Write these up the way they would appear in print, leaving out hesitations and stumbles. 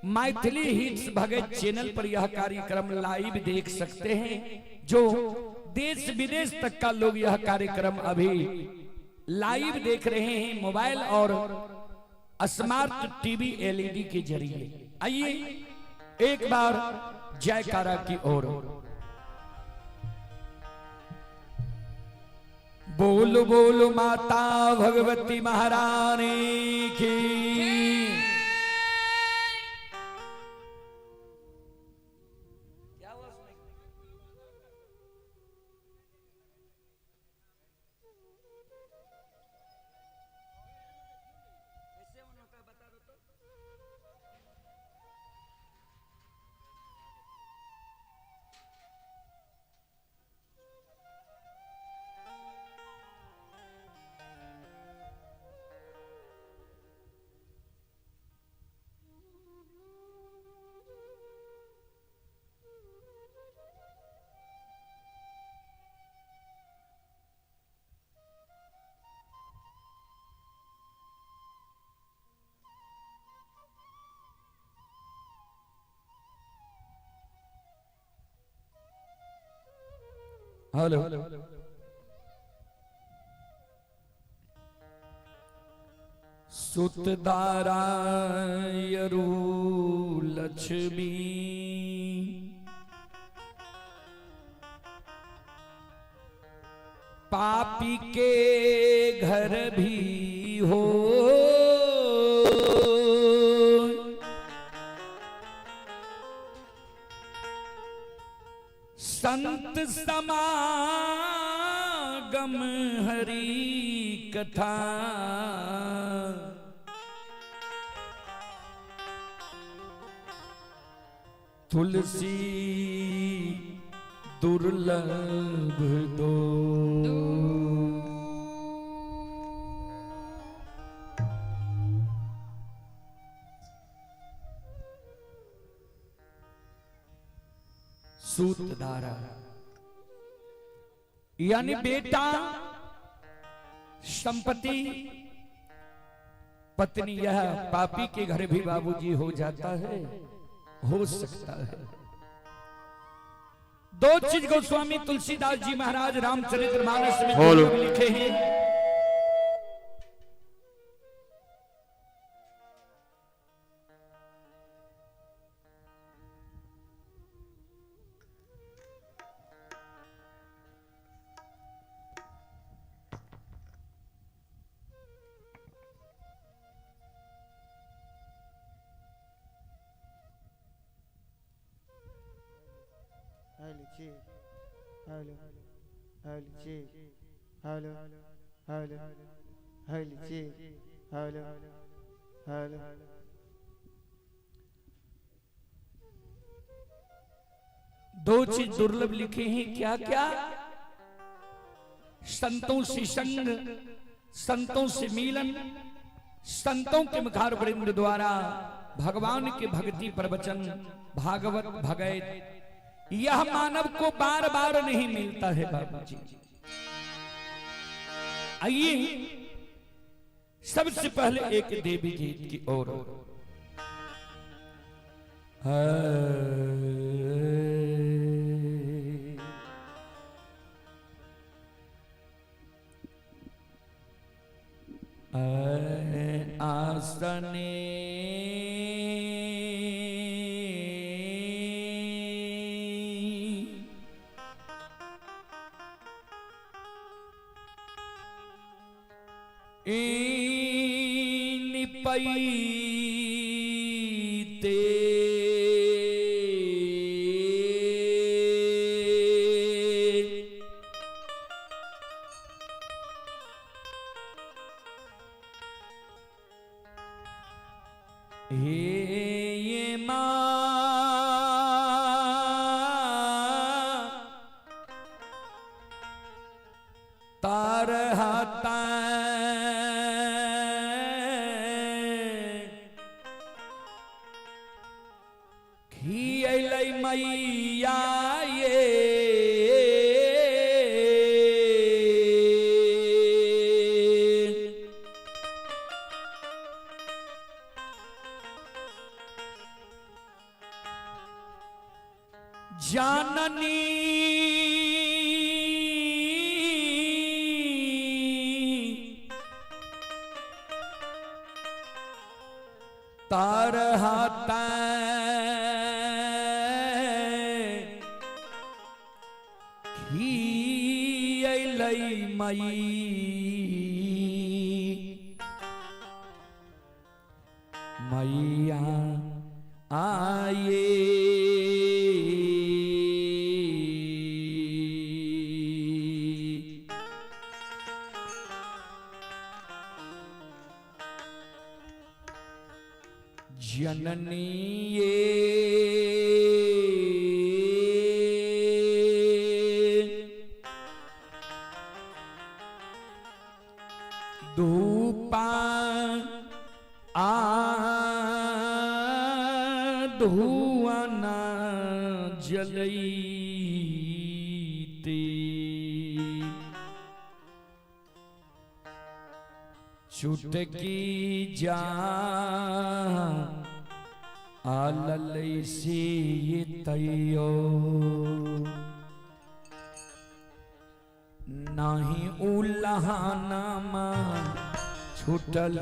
Maithili hits भगत channel पर यह कार्यक्रम live देख सकते हैं। जो देश विदेश तक का लोग यह कार्यक्रम अभी लाइव देख रहे हैं मोबाइल और स्मार्ट टीवी एलईडी के जरिए। आइए एक बार जयकारा की ओर बोल बोल माता भगवती महारानी की। हेलो सुतदारायरु लक्ष्मी पापी के घर भी हो, संत समागम हरि कथा, तुलसी दुर्लभ दो। सूतधारा यानी बेटा, संपत्ति, पत्नी, यह पापी के घर भी बाबूजी हो जाता है, हो सकता है। दो चीज गोस्वामी तुलसीदास जी महाराज रामचरितमानस में लिखे हैं। Hello hello hello hello hello. दो चीज दुर्लभ लिखे हैं, क्या क्या? संतों से संग, संतों से मिलन, संतों के मुखार वृंद द्वारा भगवान के भक्ति प्रवचन, भागवत भगैत, यह मानव को बार बार नहीं मिलता है बाबूजी। आइए सबसे पहले एक देवी गीत की ओर। आसने निपैते हे ये मां तार हाथा खियलै मैया ये जाननी तरहता खियलै मई मैया आये जननी ये धूपा आ धुआना जलैते चुटकी जा आलल से तैयो नाही उलहाना माँ छूटल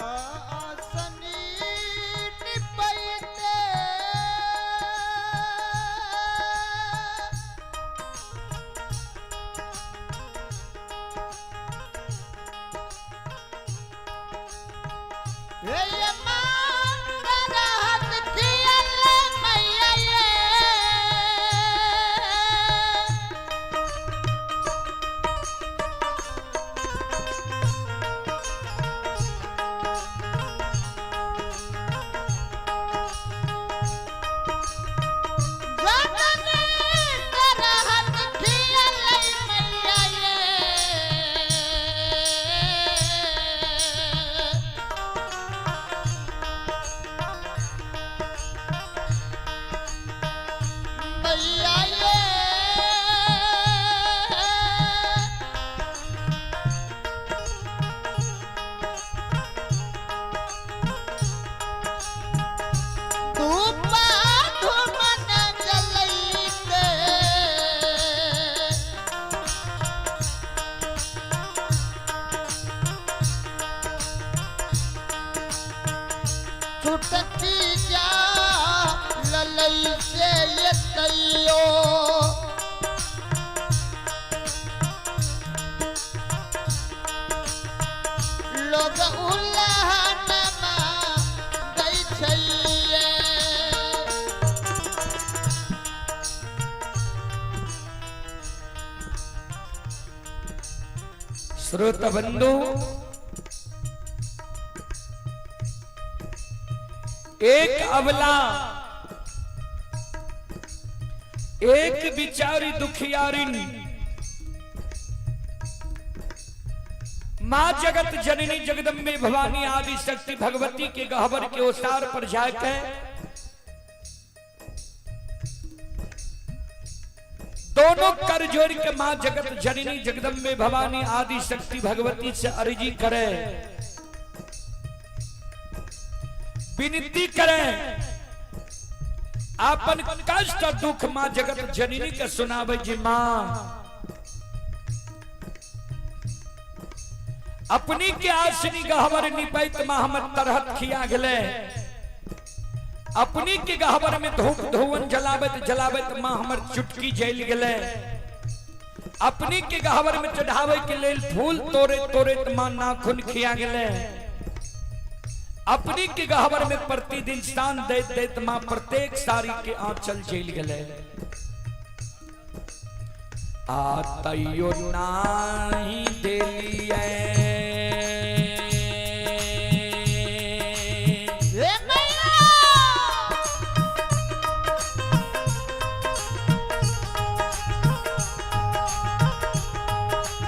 आसनी निपैते हे मान रहत खियल मैया ये। जननी तरहत खियल मैया ये। मैया ये। धूपा धूमन जलैते छुटती जा ललई से ये तैयो लोग उल्लहनमा दै छैये। श्रोत बंधु एक अबला एक बिचारी दुखियारिन मां जगत जननी जगदम्बे भवानी आदि शक्ति भगवती के गहबर के ओसार पर जाकर दोनों कर जोड़ के मां जगत जननी जगदम्बे भवानी आदि शक्ति भगवती से अर्जी करे, विनती करे, आपन कष्ट और दुख मां जगत जननी के सुनावे जी मां अपनी के आसनी गहबर निपैत मां हमर तरहत खिया गेले, अपनी के गहबर में धूप धुवन जलाबत जलाबत मां हमर चुटकी जल गेले, अपनी के गहबर में चढ़ावे के लेल फूल तोड़े तोड़े मां नाखून खिया गेले, अपनी के गहबर में प्रतिदिन शान दैत दैत मां प्रत्येक साड़ी के आंचल जल गेले, आ तैयो नाही देलिए हे मैया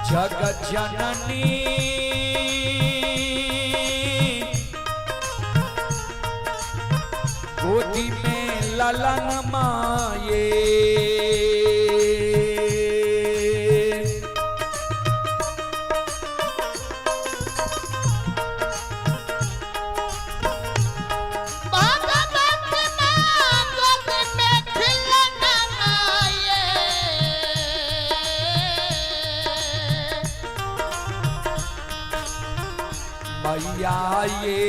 जगत जननी गोदी में ललन माये। भगवत माँ गोद में खिलना माये। मैया ये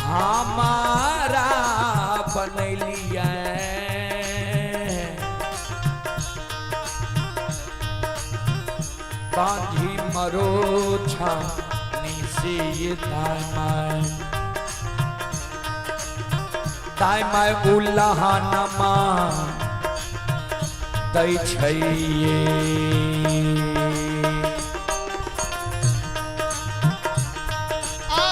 हमारा बनैलिए बांधी मरो छानी से ये दाय my, दाय my उल्लाहनमा दै छैये। आ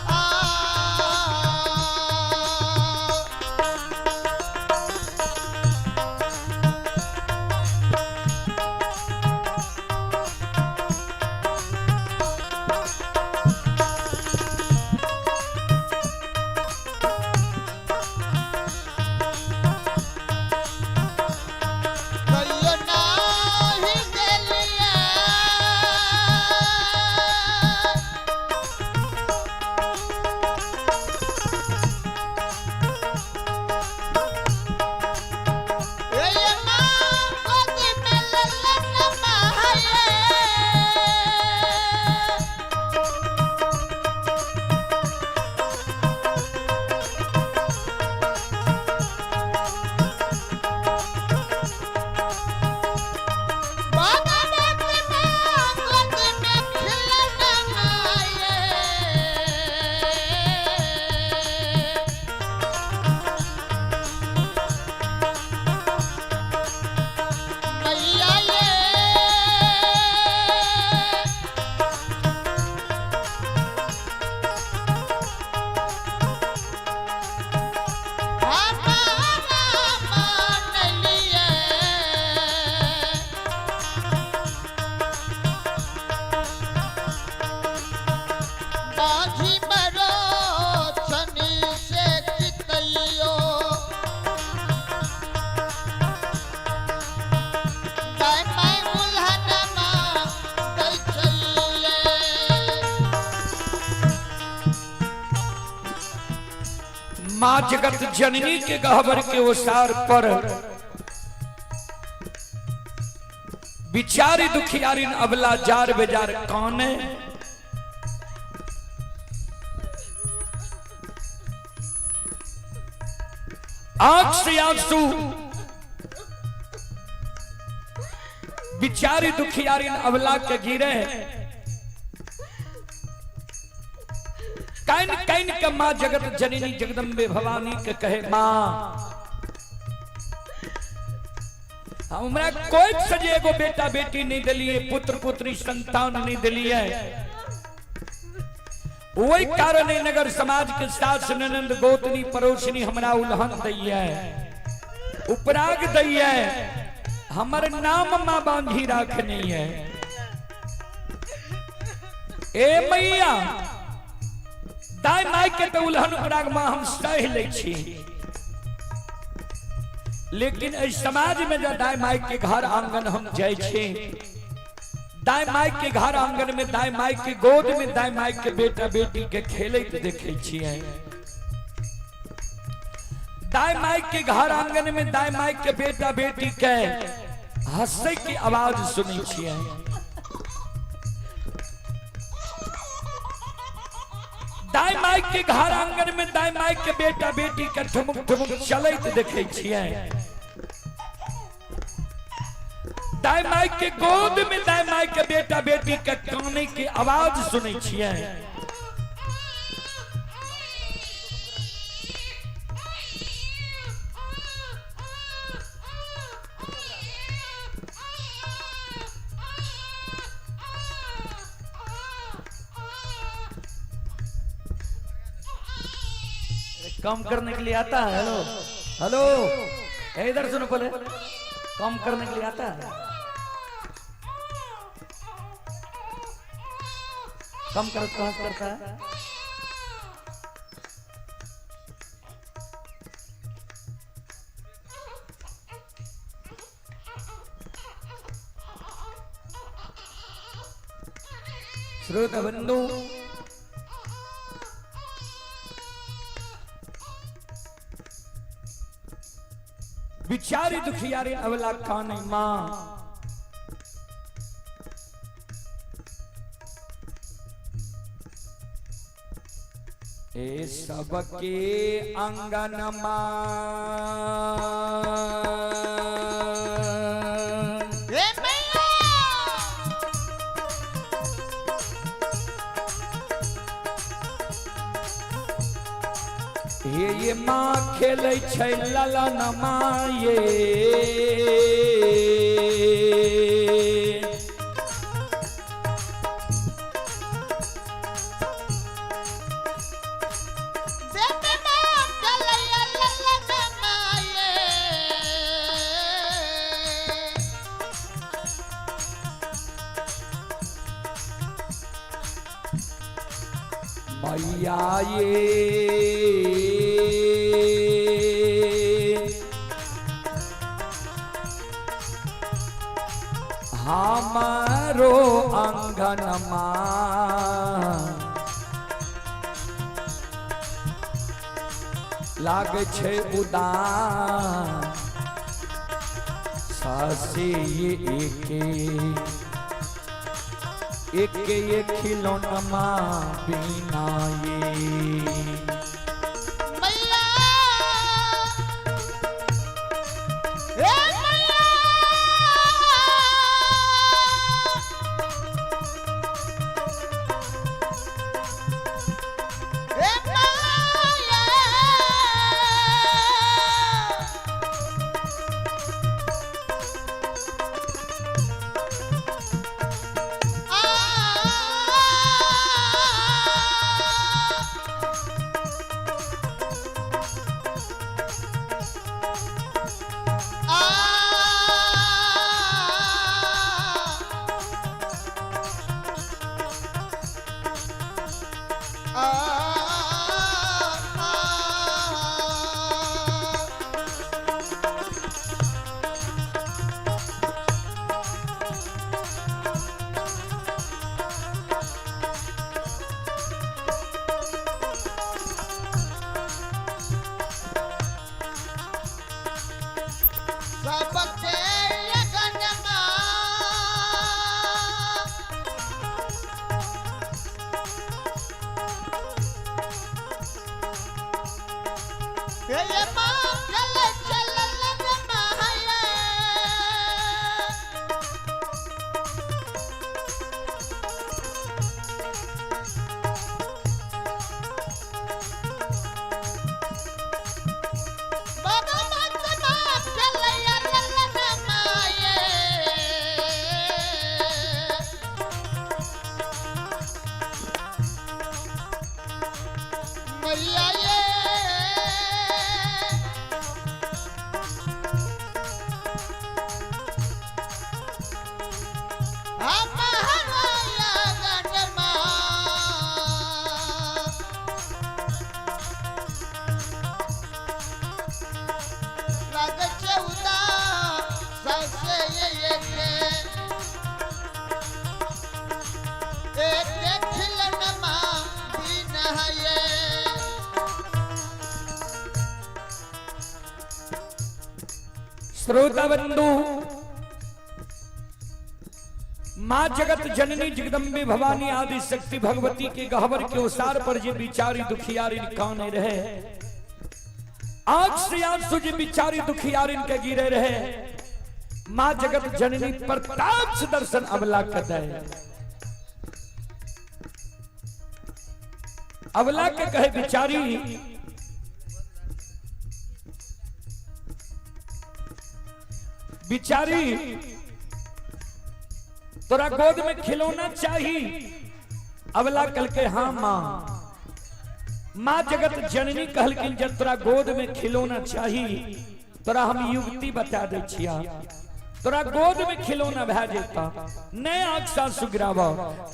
आ कहियो नाही गेलियै। हे माँ गोद में ललन माये। भगवत माँ गोद में खिलना माये। मैया ये हमारा मान लिये। बाझी मरो छनी से कितैयो, दाय my उल्हनमा दै छैये। माँ जगत जननी के गहबर के ओसार पर बिचारी दुखियारिन अबला जार बेजार कौन है? आंख से आंसू बिचारी दुखियारिन अबला के गिरे, can can के माँ जगत जननी जगदम्बे भवानी के कहे माँ हमरा कोई सजे एगो बेटा बेटी नहीं दिलिए, पुत्र पुत्री संतान नहीं दिलिए, वही कारण है नगर समाज के सास ननंद गोतनी पड़ोसनी हमरा उल्हन दैये, उपराग दैये, हमर नाम माँ बांधी राखनी है। ए मैया दाई माई के तो उल्हन उपराग माँ हम सह लै छी, लेकिन एहि समाज में जब दाई माई के घर आंगन हम जाइ छी, दाई माई के घर आंगन में दाई माई के गोद में दाई माई के बेटा बेटी के खेलैत देखै छियै, दाई माई के घर आंगन में दाई माई के बेटा बेटी के हंसै के आवाज सुनै छियै, दाई माई के घर आंगन में दाई माई के बेटा बेटी के ठुमुक ठुमुक चलैत देखै छियै। दाई माई के गोद में दाई माई के बेटा बेटी के काने के आवाज सुनै छियै। कम करने के लिए आता है। हेलो हेलो, इधर सुनो पहले, कम करने के लिए आता है? कम कर कहाँ से करता है? श्रोता बंधु, बिचारी दुखियारी अवला काने मां, ए सबके अंगन मां हे मैया हे ये माँ खेलै छै ललन माये, देवे माँ कलैया ललन माये। मैया ये हमारो अंगन माँ लाग छै उदास सासे एके एके ये खिलौना बिना ये। मैया हे मैया हे मैया सबके लगन माँ हे माँ चल चल लन माया। बाबा मत माँ चलैया ललन माये। मैया ये हमारा लगन माँ लाग चौदा सासे एके एके खिलन माँ बिन ये। श्रोता बंधु, माँ जगत जननी जगदम्बे भवानी आदि शक्ति भगवती के गहवर के ओसार पर जे बिचारी दुखियारी काने रहे, आंख से आंसू जे बिचारी दुखियारी के गिरे रहे, माँ जगत जननी प्रताप दर्शन अबला के दे। अबला के कहे बिचारी, बिचारी तोरा गोद में खिलौना चाहिए। अबला कल के हाँ माँ। माँ जगत जननी कहलकिन जब तोरा गोद में खिलौना चाहिए तोरा हम युवती बता दे छिया, तोरा गोद में खिलौना भए जेता, नहीं आंख सासु गिरावा,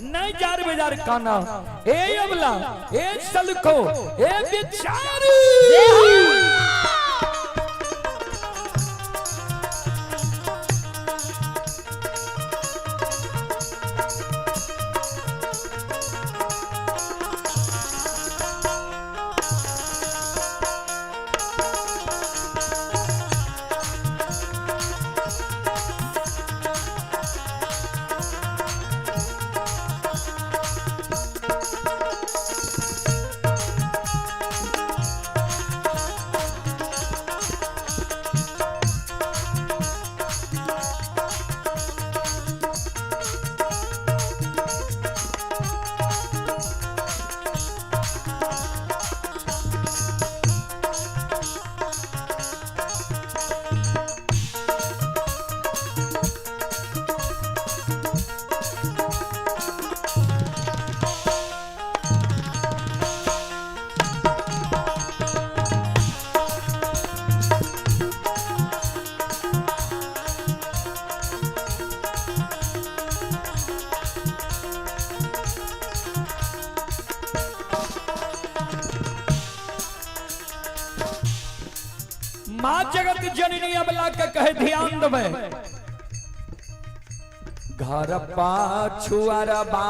नहीं जार बेजार काना। ए अबला, ए सलको, ए बिचारी, माँ जगत जननी अबला के कहे ध्यान देवे। घर पाछू अरबा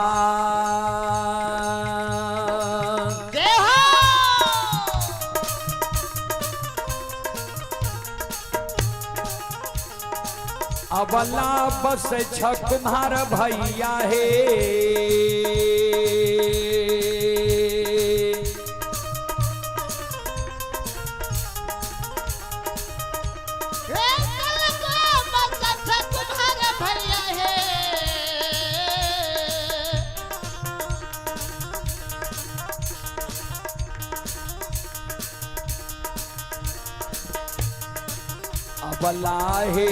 जय हो। अबला बस छ कुम्हार भैया हे, हे कलको बस छ तुम्हारे भैया हे। अबला हे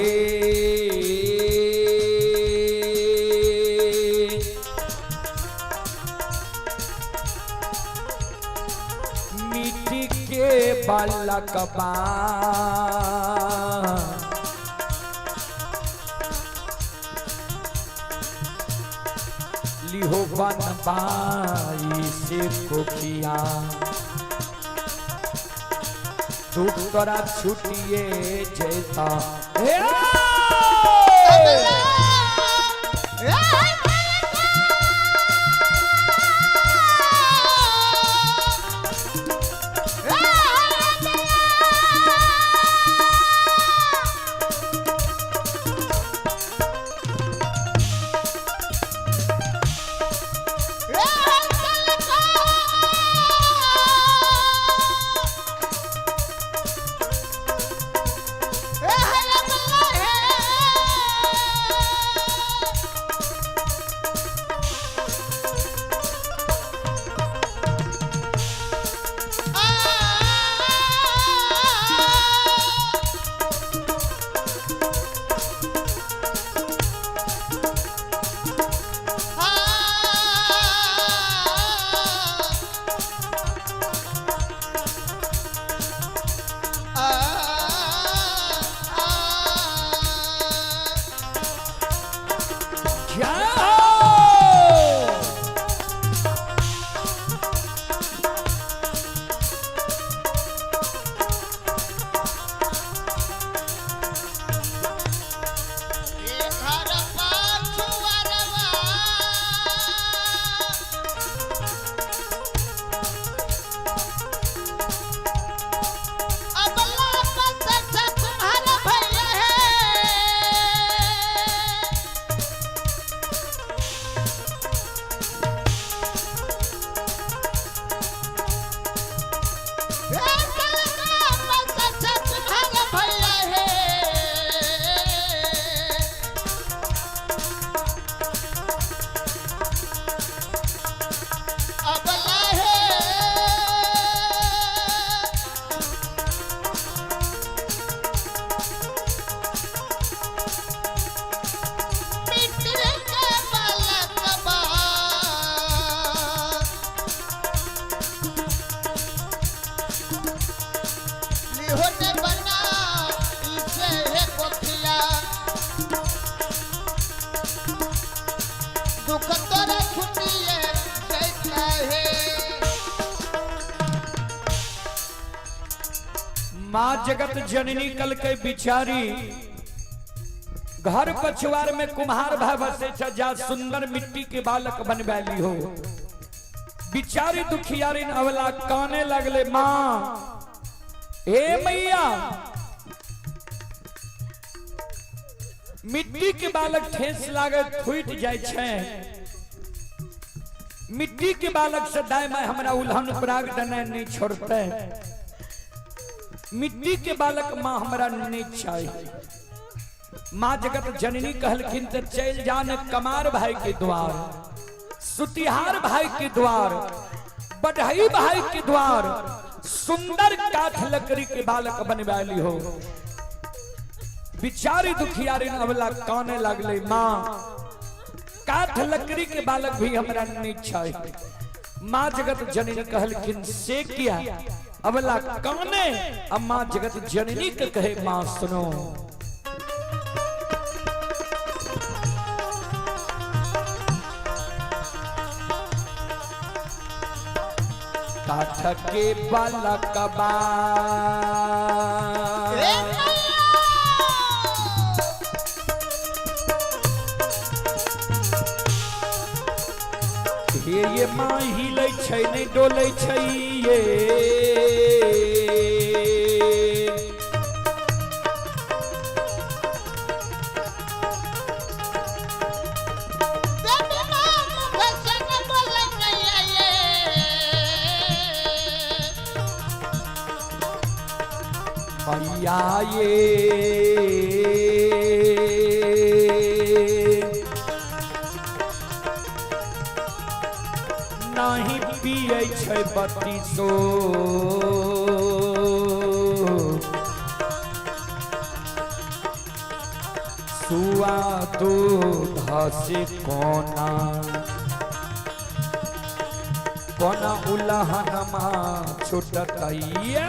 मिट्टी के बालकबा लिहो बनबाई से कोखिया, दुख तोरा छुटिए जैता। हे अबला, हे कलको, हे अबला, हे माँ जगत जननी कल के बिचारी घर पछुआर में कुम्हार भाई बसे छ, जा सुंदर मिट्टी के बालक बनवाली हो। बिचारी दुखियारी अवला काने लगले, माँ हे मैया, मिट्टी के बालक ठेस लागे फूट जाय छै, मिट्टी के बालक से दाय माय हमरा उल्हन पराग देने नहीं छोड़ते, मिट्टी के बालक माँ हमरा नहीं चाहिए। माँ जगत जननी कहलखिन तो चल जान कमार भाई के द्वार, सुतिहार भाई के द्वार, बढ़ई भाई के द्वार, सुंदर काठ लकड़ी के बालक बनवाली हो। बिचारी दुखियारी अवला काने लगले, माँ काठ लकड़ी के बालक भी हमरा नहीं चाहिए। माँ जगत जननी कहलखिन से किया? अवला काने, अब माँ जगत जननी के कहे, माँ सुनो, काठ के बालकबा हे ये माँ हिलै छै नहि डोलै छै ये, मैया ये नाही पियै छै बत्तीसो, सुआ दूध से कोना कोना उलहनमा छुटतैया।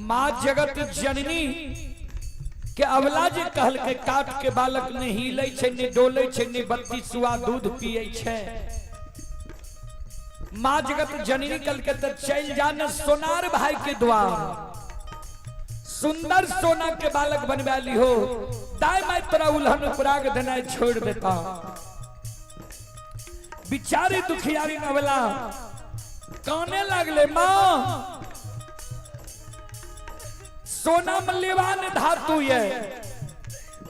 माँ जगत जननी के अवला जे कहलकै काठ के बालक नहि हिलै छै, नहि डोलै छै, नहि बत्ती सुआ दूध पियै छै। माँ जगत जननी कहलकै तऽ चलि जा ने सोनार भाई के द्वार, सुंदर सोना के बालक बनवा लिहो, दाय माय तोरा उल्हन उपराग देनाइ छोड़ देता। बिचारी दुखियारी नवला काने लागले, माँ सोना मूल्यवान धातु ये,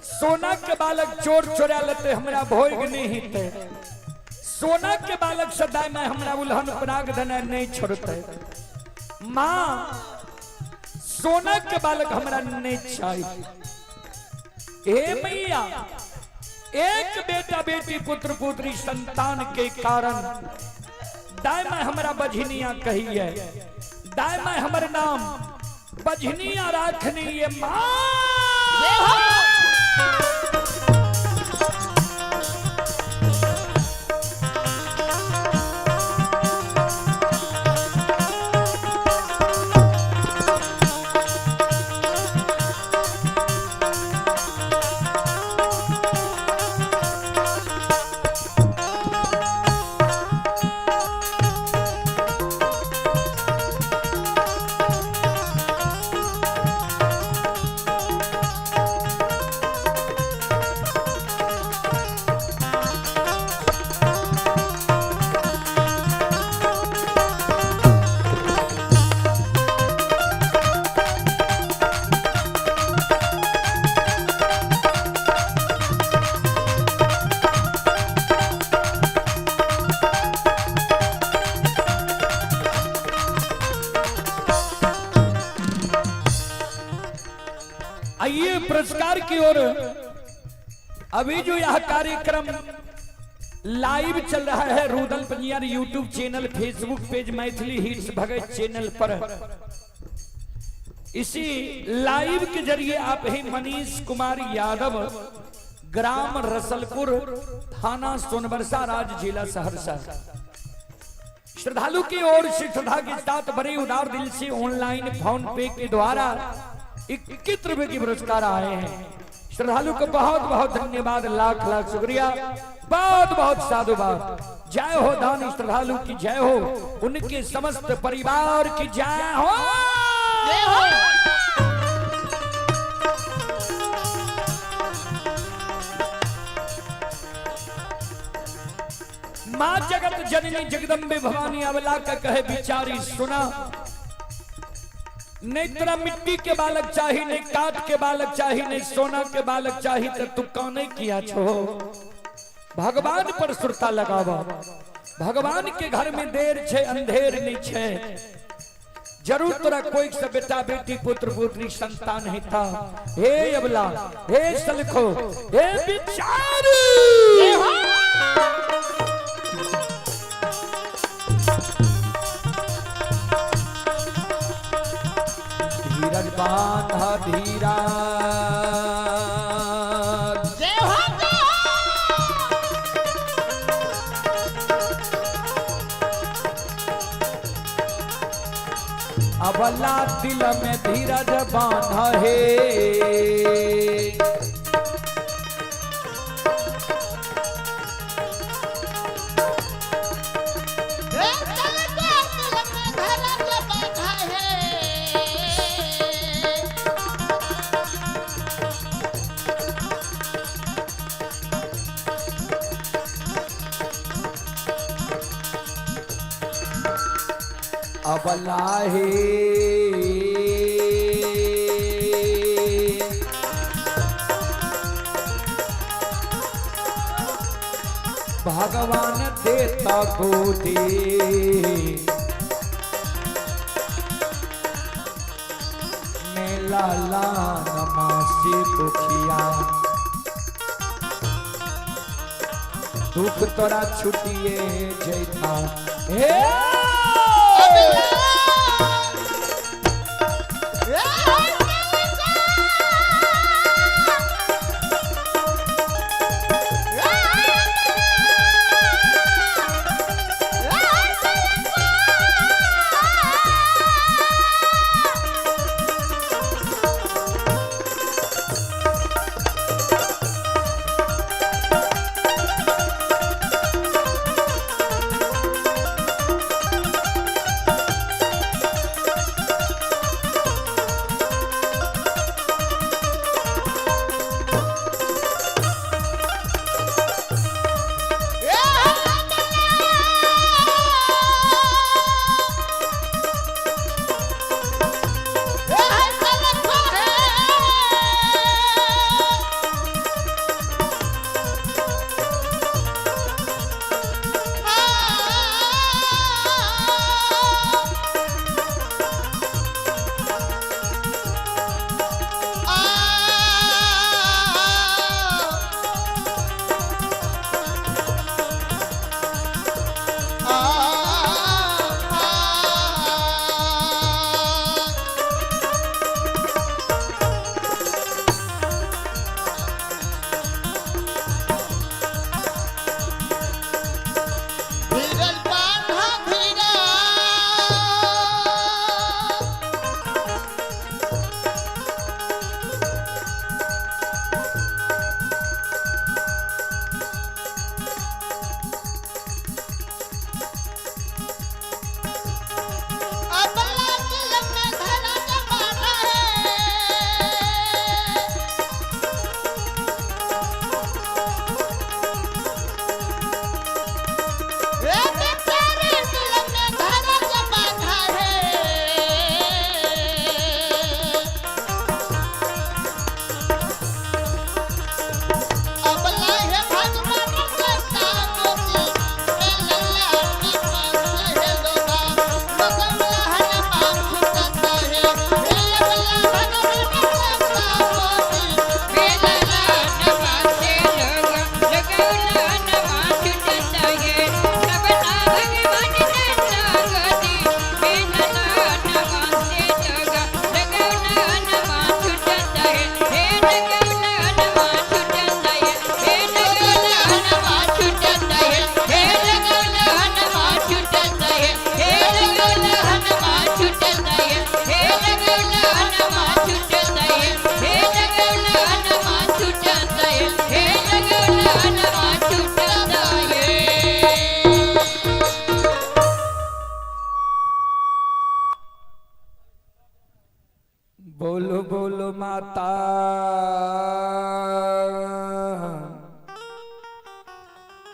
सोना के बालक चोर चोरा लेते हमरा भोग नहीं हिते, सोना के बालक सदाय में हमरा उल्हन पराग देना नहीं छोड़ते, माँ सोना के बालक हमरा नहीं चाहिए। हे मैया, एक बेटा बेटी पुत्र पुत्री संतान के कारण दाय में हमरा बझनिया कही है, दाय में हमर नाम बझनिया राखनी ये माँ। आइए पुरस्कार की ओर। अभी जो यह कार्यक्रम लाइव चल रहा है Rudal Panjiyar YouTube channel, Facebook page, Maithili hits Bhagat channel पर, इसी लाइव के जरिए आप ही मनीष कुमार यादव, ग्राम रसलपुर, थाना सोनबरसा, राज जिला सहरसा, श्रद्धालु की ओर से श्रद्धा के साथ बड़े उदार दिल से ऑनलाइन फोन पे के द्वारा 21 रुपए की पुरस्कार आए हैं। श्रद्धालु को बहुत बहुत धन्यवाद, लाख लाख शुक्रिया, बहुत बहुत साधुवाद। जय हो दानी श्रद्धालु की जय हो, उनके समस्त परिवार की जय हो। माँ जगत जननी जगदम्बे भवानी अवला का कहे बिचारी सुना, नहीं तोरा मिट्टी के बालक चाही, नहीं काठ के बालक चाही, नहीं सोना के बालक चाही, तो तू काने किया छो। भगवान पर सुरता लगावा, भगवान के घर में देर छे अंधेर नहीं छे, जरूर तोरा कोई से बेटा बेटी पुत्र पुत्री संतान है था। हे अबला, हे सलखो, हे बिचारी, धीरज बांध धीरा, जय हो जय हो। अबला दिल में धीरज बांध हे, अबला हे भगवान देता गोदी, मेला लान मासी दुखिया, दुख तोरा छुटिए जैता। हे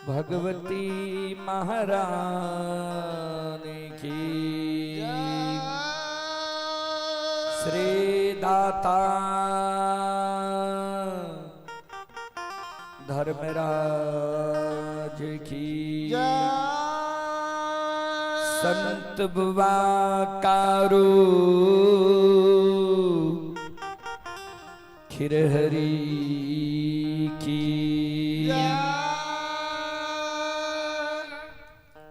भगवती महारानी की। श्री दाता धर्मराज की। संत बुआ कारू खिरहरी की।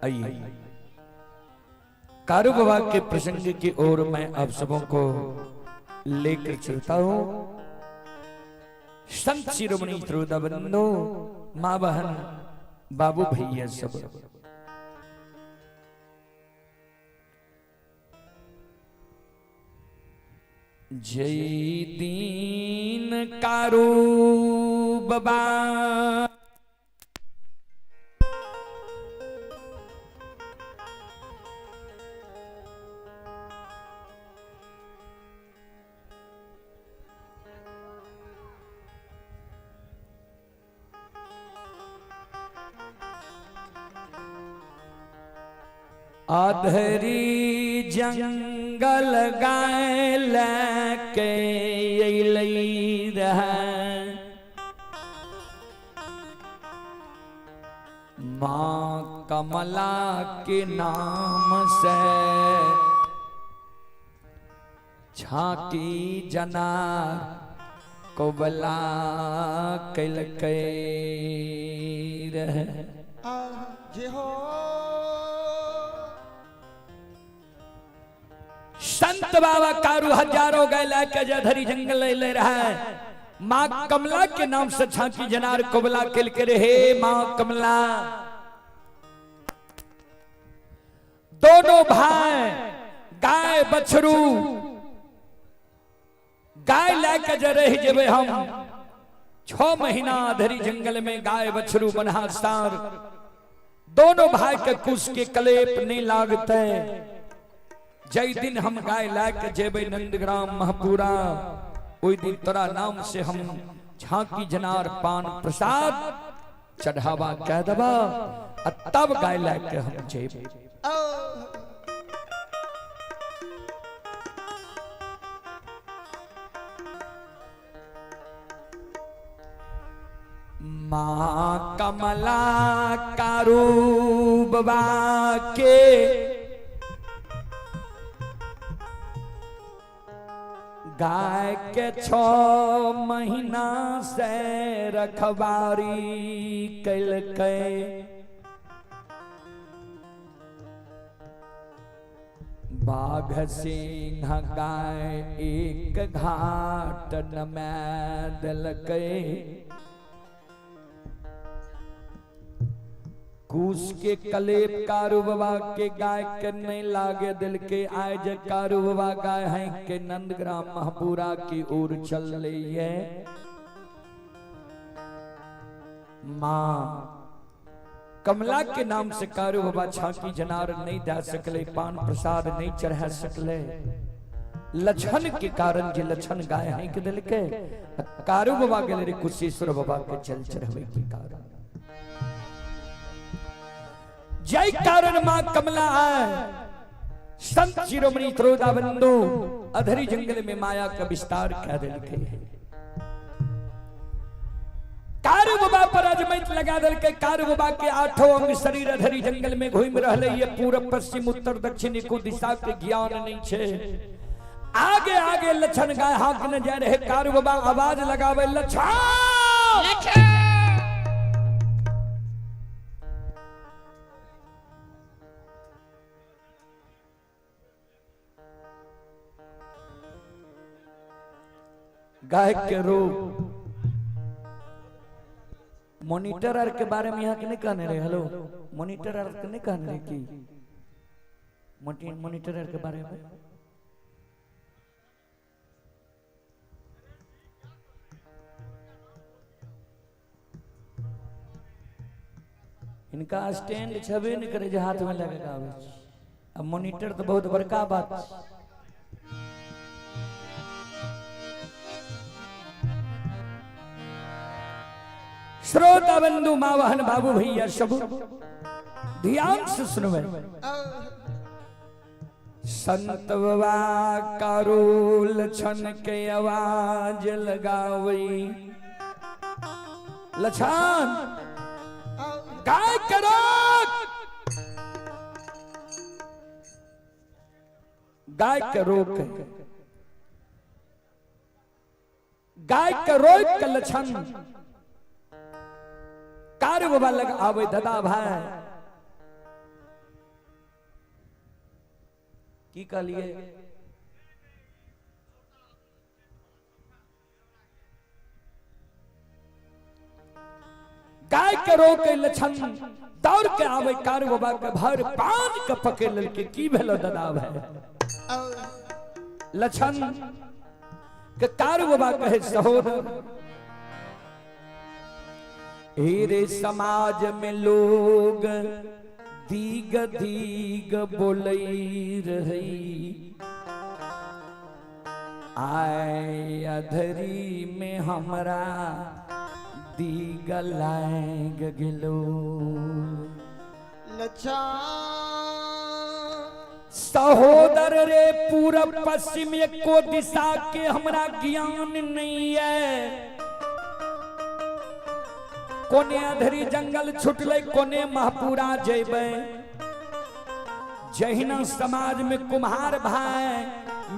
आइए कारू बाबा के प्रसंग की ओर मैं आप सबों को लेकर चलता हूं। संत शिरोमणि श्रोता बंधु, माँ बहन, बाबू भैया सब, जय दीन कारू बाबा आधरी जंगल गाय लेके अइलै रहे, माँ कमला के नाम से झांकी जना कोबला कैलकै रहे। जय हो। संत बाबा कारू हजारों गए लेके जधरी जंगल ले रहा है, माँ कमला के नाम से झांकी जनार कोबला केल के रहे। माँ कमला दोनों भाई गाय बछरू गाय लेके जे रह जेबे हम 6 महीना धरी जंगल में गाय बछरू बन्हा सार दोनों भाई के कुश के कलेप नहीं लागते। जय दिन हम गाय लाके जेबे नंदग्राम महपुरा, ओई दिन तोरा नाम से हम झांकी जनार पान प्रसाद चढ़ावा कह दबा, तब गाय लाके हम जेबे। माँ कमला कारू बाबा के गाय के 6 महीना से रखवारी कैलकै। बाघ सिंह गाय एक घाट न में दिलकै। कुश के कलेप कारू बाबा के गाय के नहीं लागे दिल के। आए जे कारू बाबा गाय है के नंदग्राम महपुरा की ओर चल रही है। माँ कमला के नाम से कारू बाबा झांकी जनार नहीं दे सकले, पान प्रसाद नहीं चढ़ा सकले। लक्षण के कारण जे लक्षण गाय है के दिल के कारू बाबा के कुशेश्वर बाबा के जल चढ़ावे के कारण जय कारण मां कमला आए। संत शिरोमणि त्रोदा बंधु अधरी जंगल में माया का विस्तार कह दिल के कारू बाबा पर अजमैत लगा दिल के। कारू बाबा के आठों अंग शरीर अधरी जंगल में घूम रहले, ये पूरब पश्चिम उत्तर दक्षिण को दिशा के ज्ञान नहीं छे। आगे आगे लक्षण गाय हाक न जा रहे। कारू बाबा आवाज लगावे लक्षण लक्षण। गाय के रूप मॉनिटर are के बारे में यहाँ के नहीं कहने रहे। हेलो मॉनिटर are के नहीं कहने रहे कि मॉनिटर are के बारे में इनका स्टैंड छबे नहीं करे जो हाथ में लगेगा। अब मॉनिटर तो बहुत बड़का बात। श्रोता बंधु माँ बहन बाबू भैया सब ध्यान से सुनबे। संत बाबा कारोल छन के आवाज लगावई, लछन गाय करो, गाय के रोक, गाय के रोक के लछन कार्य बाबा लग आवे। दादा भाई की कहलिए? गाय के रोक लछन दौड़ के आवे कार बाबा के भर पान के पकड़ ललके। की भेलो दादा भाई? लछन के कार बाबा कहे, सहोदर हेरे समाज में लोग दीग दीग बोलई रही, आए अधरी में हमरा दीग लाग गेलो। सहोदर रे पूरब पश्चिम एको दिशा के हमरा ज्ञान नहीं है। कोने अधरी जंगल छुटले, कोने महपुरा जेबै। जहिना समाज में कुम्हार भाई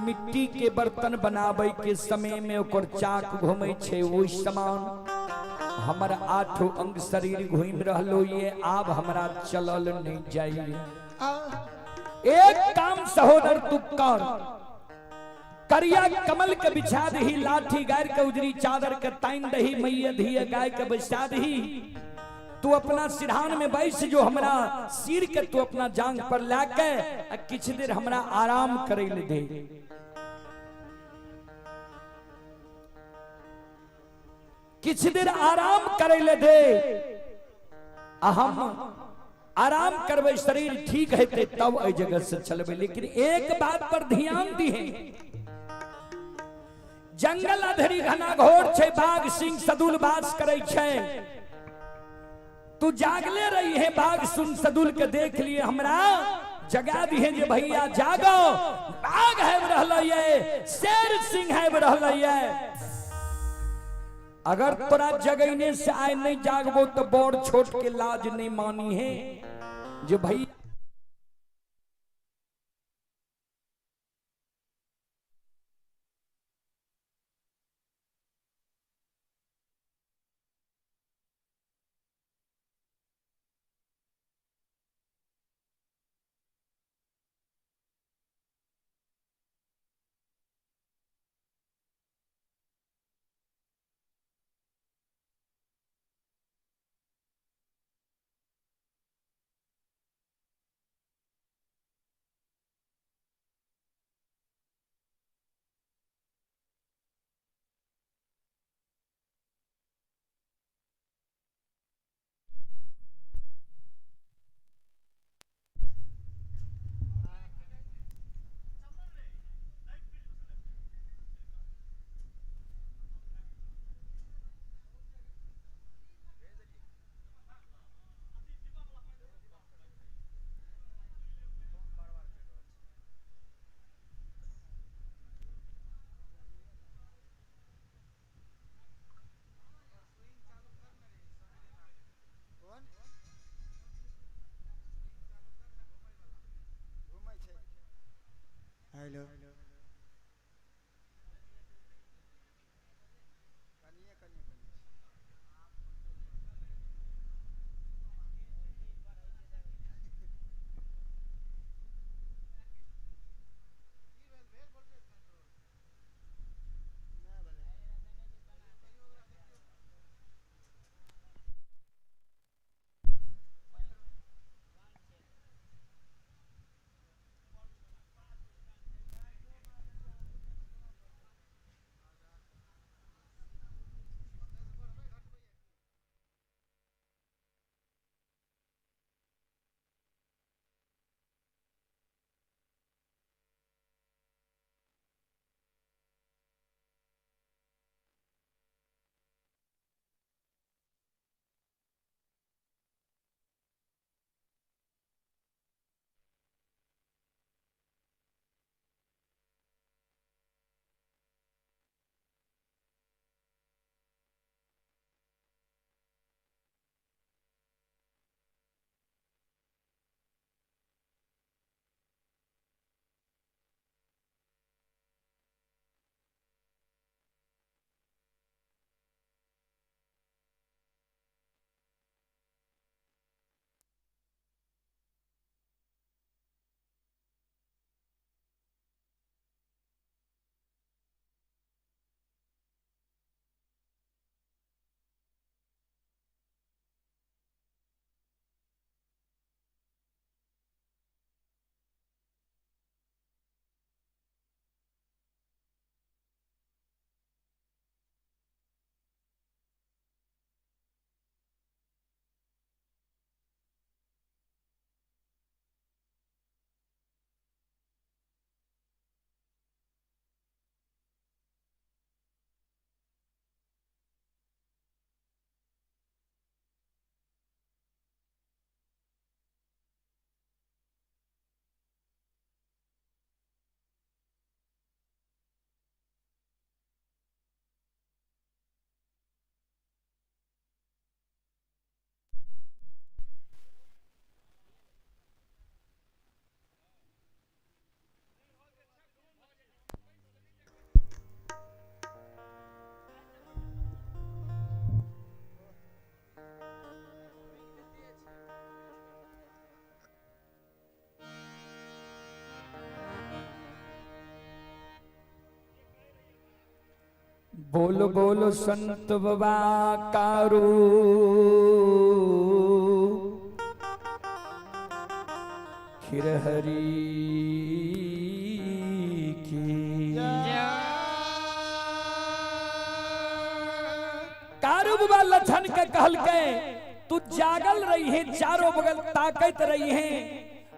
मिट्टी के बर्तन बनावे के समय में ओकर चाक घूमै छै, ओहि समान हमर आठो अंग शरीर घूमि रहलो ये, आब हमरा चलल नहीं जाइए। एक काम सहोदर तू कर, करिया कमल के बिछा दही, लाठी गाय के उजरी चादर के ताइन दही, मैया धीए गाय के बैसा दही, तू अपना सिरहान में बैस जो, हमरा सिर के तू अपना जांग पर लाके किछ देर हमरा आराम करे ले दे। किछ देर आराम करे ले दे, आ हम आराम करबै, शरीर ठीक हेतै तब एहि जगह से चलबै। लेकिन एक बात पर ध्यान दिहे, जंगल अधरी घना घोर छै, बाघ सिंह सदुल बास करै छै, तू जागले रही है, बाघ सुन सदुल के देख लिए हमरा जगा दिहे जे भैया जागो, बाघ है रहल ये, शेर सिंह है रहल ये। अगर तोरा जगैने से आए नहीं जागबो तो बड़ छोट के लाज नहीं मानी है जो भैया। बोलो बोलो संत बाबा कारू खिरहरी की। कारू बाबा लछन के कहलके तू जागल रही है, चारों बगल ताकत रही है,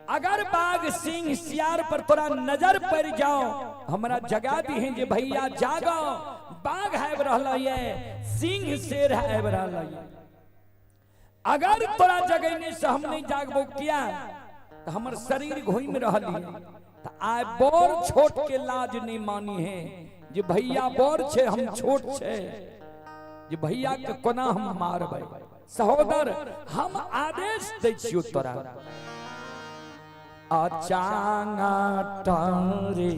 अगर बाघ सिंह सियार पर तोरा नजर पड़ जाओ हमरा जगा दी है जे भैया जागो, बाघ आबि रहल ये, सिंह शेर आबि रहल ये। अगर तोरा जगैने से हम नहीं जागबो किया तो हमर शरीर घूम रहल है। तो आइ बड़ छोट के लाज नहीं मानी है जे भैया बड़ छे हम छोट छे, जे भैया के कोना हम मारबै। सहोदर हम आदेश दै छियो तोरा अचांगा टारे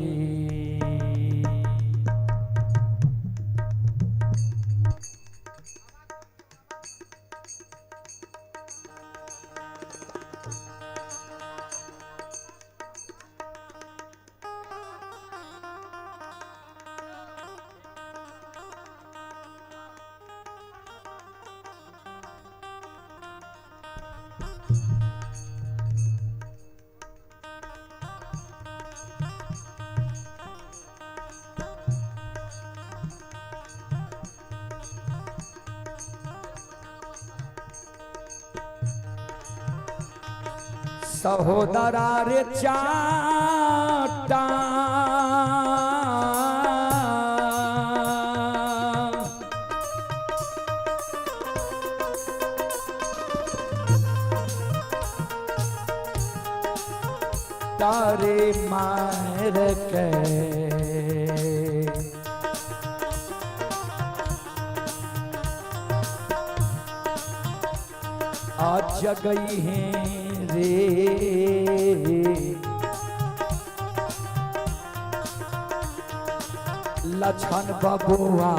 सहोदरा रे चाटा तारे मार के आज गई है रे लछन बबुआ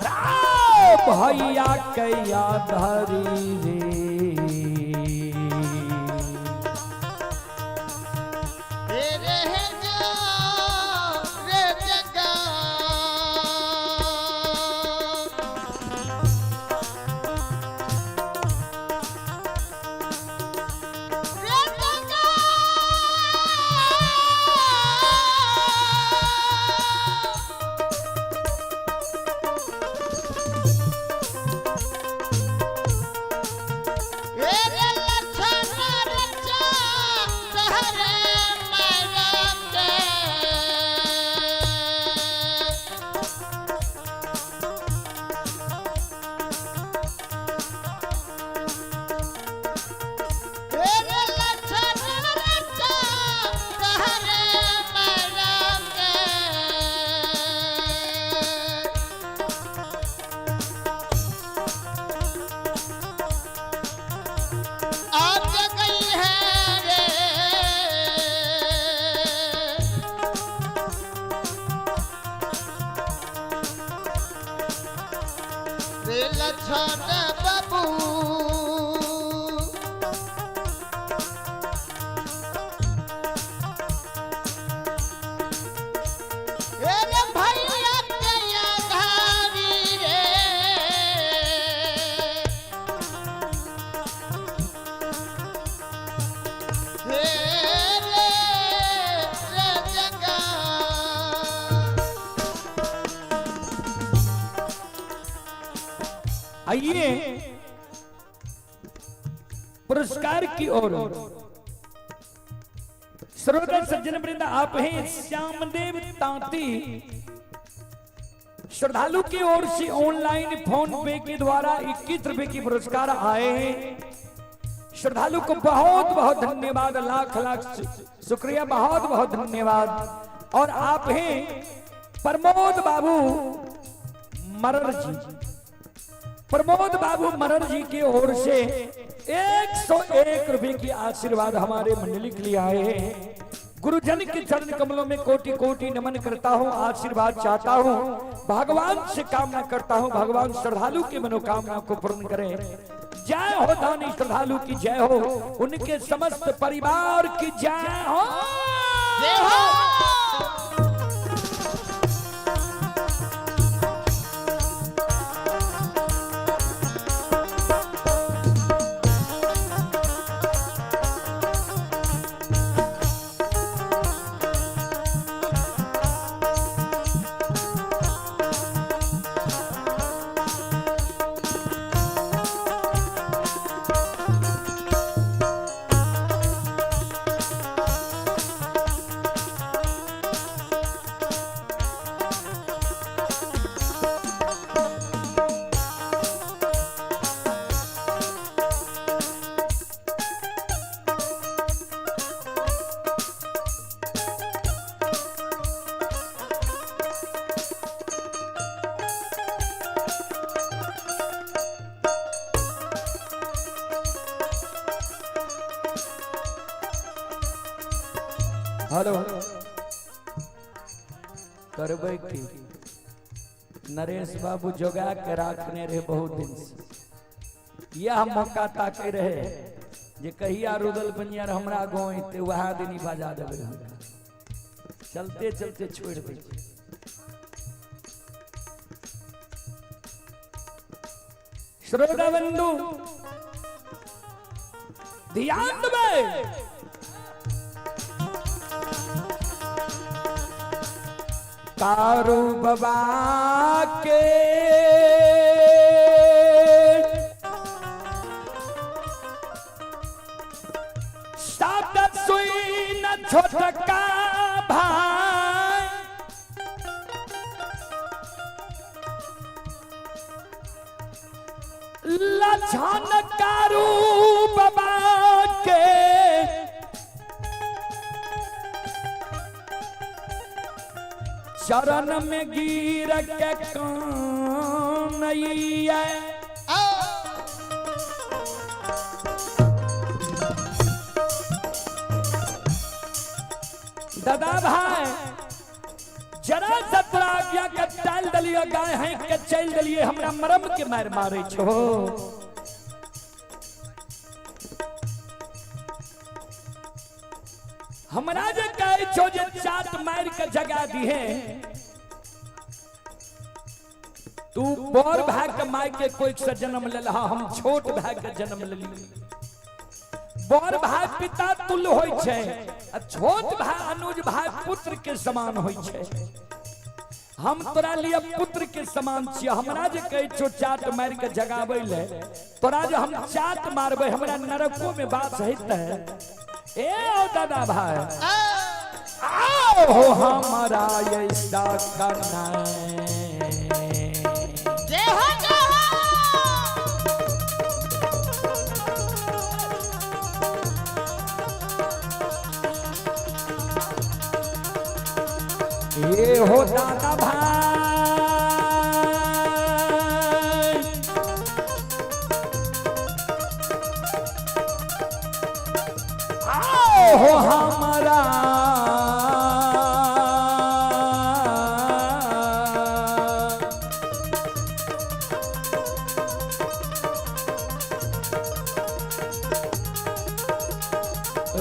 राम भैया कैया धरी रे। आइए पुरस्कार की ओर। श्रोता सज्जन वृंद, आप हैं श्यामदेव तांती श्रद्धालु की ओर से ऑनलाइन फोन पे के द्वारा 21 रुपए की पुरस्कार आए हैं। श्रद्धालु को बहुत बहुत धन्यवाद, लाख लाख शुक्रिया, बहुत बहुत धन्यवाद। और आप हैं प्रमोद बाबू मरर जी, प्रमोद बाबू मरर जी की ओर से 101 रुपए की आशीर्वाद हमारे मंडली के लिए आए हैं। गुरुजन के चरण कमलों में कोटि कोटि नमन करता हूँ, आशीर्वाद चाहता हूँ, भगवान से कामना करता हूँ, भगवान श्रद्धालु की मनोकामना को पूर्ण करें। जय हो दानी श्रद्धालु की जय हो, उनके समस्त परिवार की जय हो। जय हो। हेलो करबै की नरेश बाबू जोगा के राखने रहे बहुत दिन से। यह मौका ताके रहे जे कहिया रुदल बनियार हमरा गाँव अयतै वएह दिन ही बजा देबै हमरा। चलते चलते छोड़ दै। श्रोता बंधु ध्यान देबै। कारू बाबा के शब्द सुई न छोटका भाई, लछन कारू बाबा के चरण में गिर के कानैया। दादा भाई जरा सा तोरा आज्ञा के टाल दलिए, गाय है के चल दलिए, हमरा मरम के मार मारे छो। हमरा जे कहै छो जे चाट मार के जगा दी है, तू बड़ भाई के माय के कोई से जन्म लेलहा, हम छोट भाई के जन्म लेली। बड़ भाई पिता तुल्य होय छै आ छोट भाई अनुज भाई पुत्र के समान होय छै। हम तोरा लिए पुत्र के समान छियै। हमरा जे कहै छो चाट मार के जगाबै ले, तोरा जे हम चाट मारबै हमरा नरको में बास हेतै। ए ओ दादा भाई आओ हो हमारा ऐसा करना। जय हो जय हो। ये हो दादा भाई आओ हो हमारा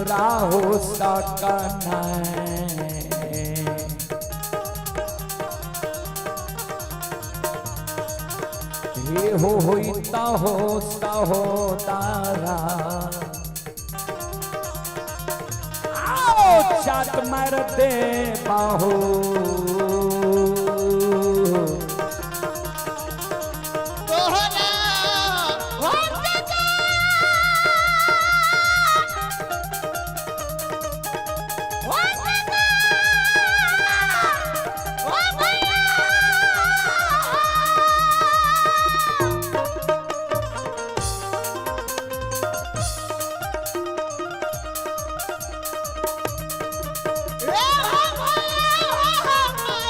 राहो सकना। हे हो होइता हो सहो तारा आओ चाट मार दे बाहू। तोहरा हो सका। हो सका। ओ भैया। ए हो भैया हो।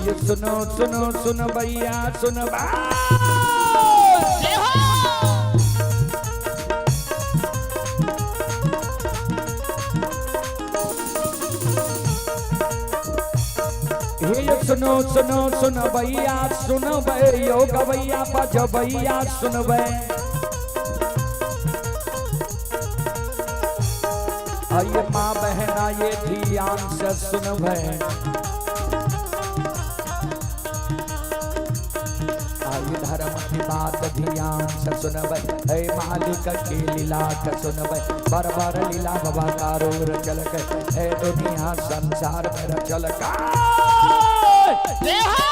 ये सुनो सुनो सुनो भैया सुनो बा। जय हो। हे सुनो सुनो सुनो भैया सुनो यो गवैया बजबैया सुनबै। आइए माँ बहना ये ध्यान से सुनबै। आइए धर्म की बात ध्यान से सुनबै। हे मालिक के लीला के सुनबै। बर बर लीला बाबा कारो रचल के हे दुनिया संसार में रचल का। जय हो।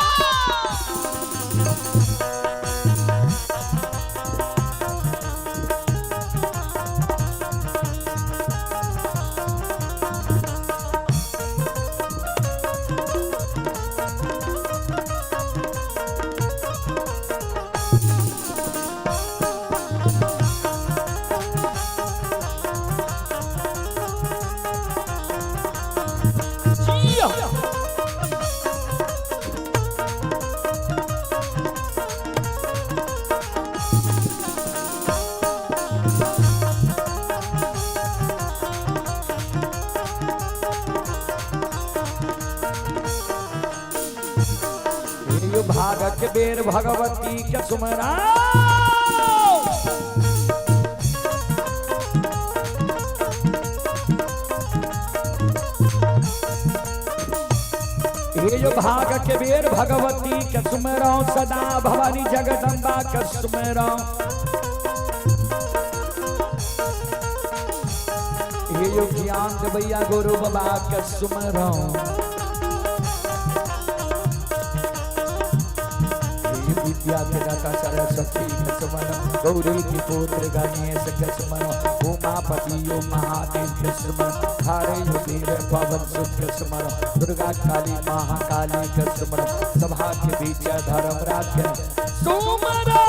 यो भागक बेर भगवती के सुमरा। हे यो भाग के बेर भगवती के सुमरा सदा भवानी जगदम्बा के सुमरा। हे यो ज्ञान देवैया गुरु बाबा के सुमरा। विद्या के दाता सरस्वती के सुमरो, गौरी के पुत्र गणेश के सुमरो, उमापति यो महादेव के सुमरो, हरे यो वीर पवन सुत के सुमरो, दुर्गा काली महाकाली के सुमरो, सभा के बीच धर्मराज के सुमरो।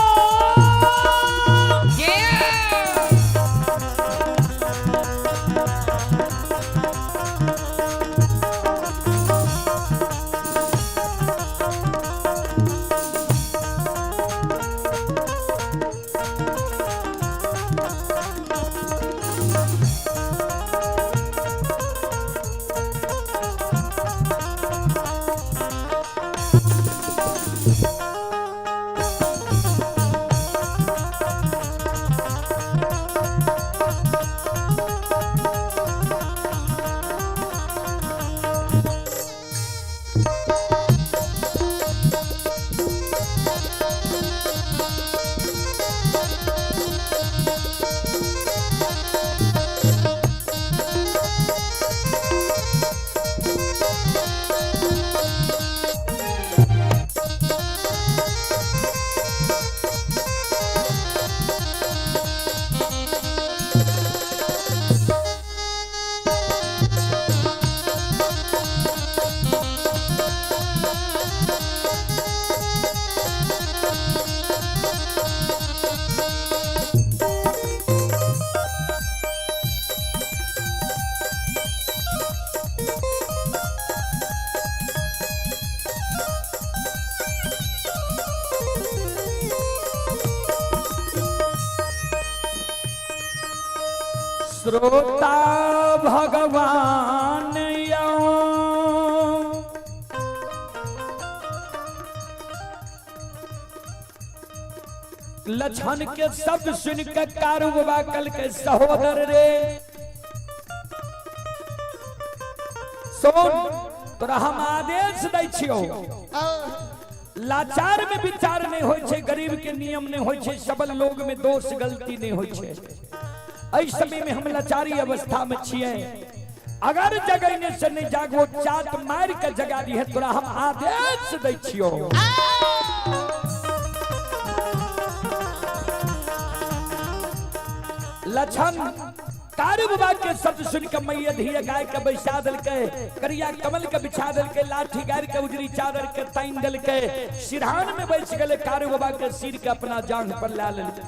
श्रोता भगवान यो लक्षण के शब्द सुन के कारू बाबा कल के सहोदर रे सुन तोरा हम आदेश दै छियौ। लाचार में विचार नहीं होय छै, गरीब के नियम नहीं होय छै, सबल लोग में दोष गलती नहीं होय छै। एहि समय में हम लाचारी अवस्था में छियै, अगर जगैने से नहीं जागो चाट मार के जगा दी है तोरा हम आदेश दै छियौ। लक्षण कारू बाबा के शब्द सुन के मैया धिया गाय के बैसा देलकै, करिया कमल के बिछा देलकै, लाठी गाड़ के उजरी चादर के ताइन देलकै, सिरहान में बैस गेलै, कारू बाबा के सिर के अपना जांघ पर ला लेलकै।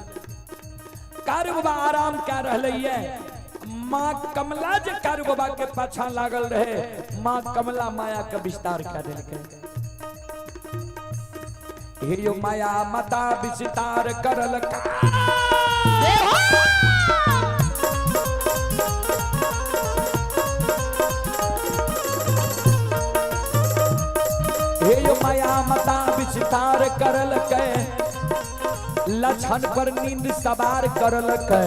कारू बाबा आराम कए रहलै ये, माँ कमला जे कारू बाबा के पाछा लागल रहे, माँ कमला माया के विस्तार कए देलकै। हे यो माया मता विस्तार करल का। जय हो। हे यो माया मता विस्तार करल के, लक्षण पर नींद सवार करल के।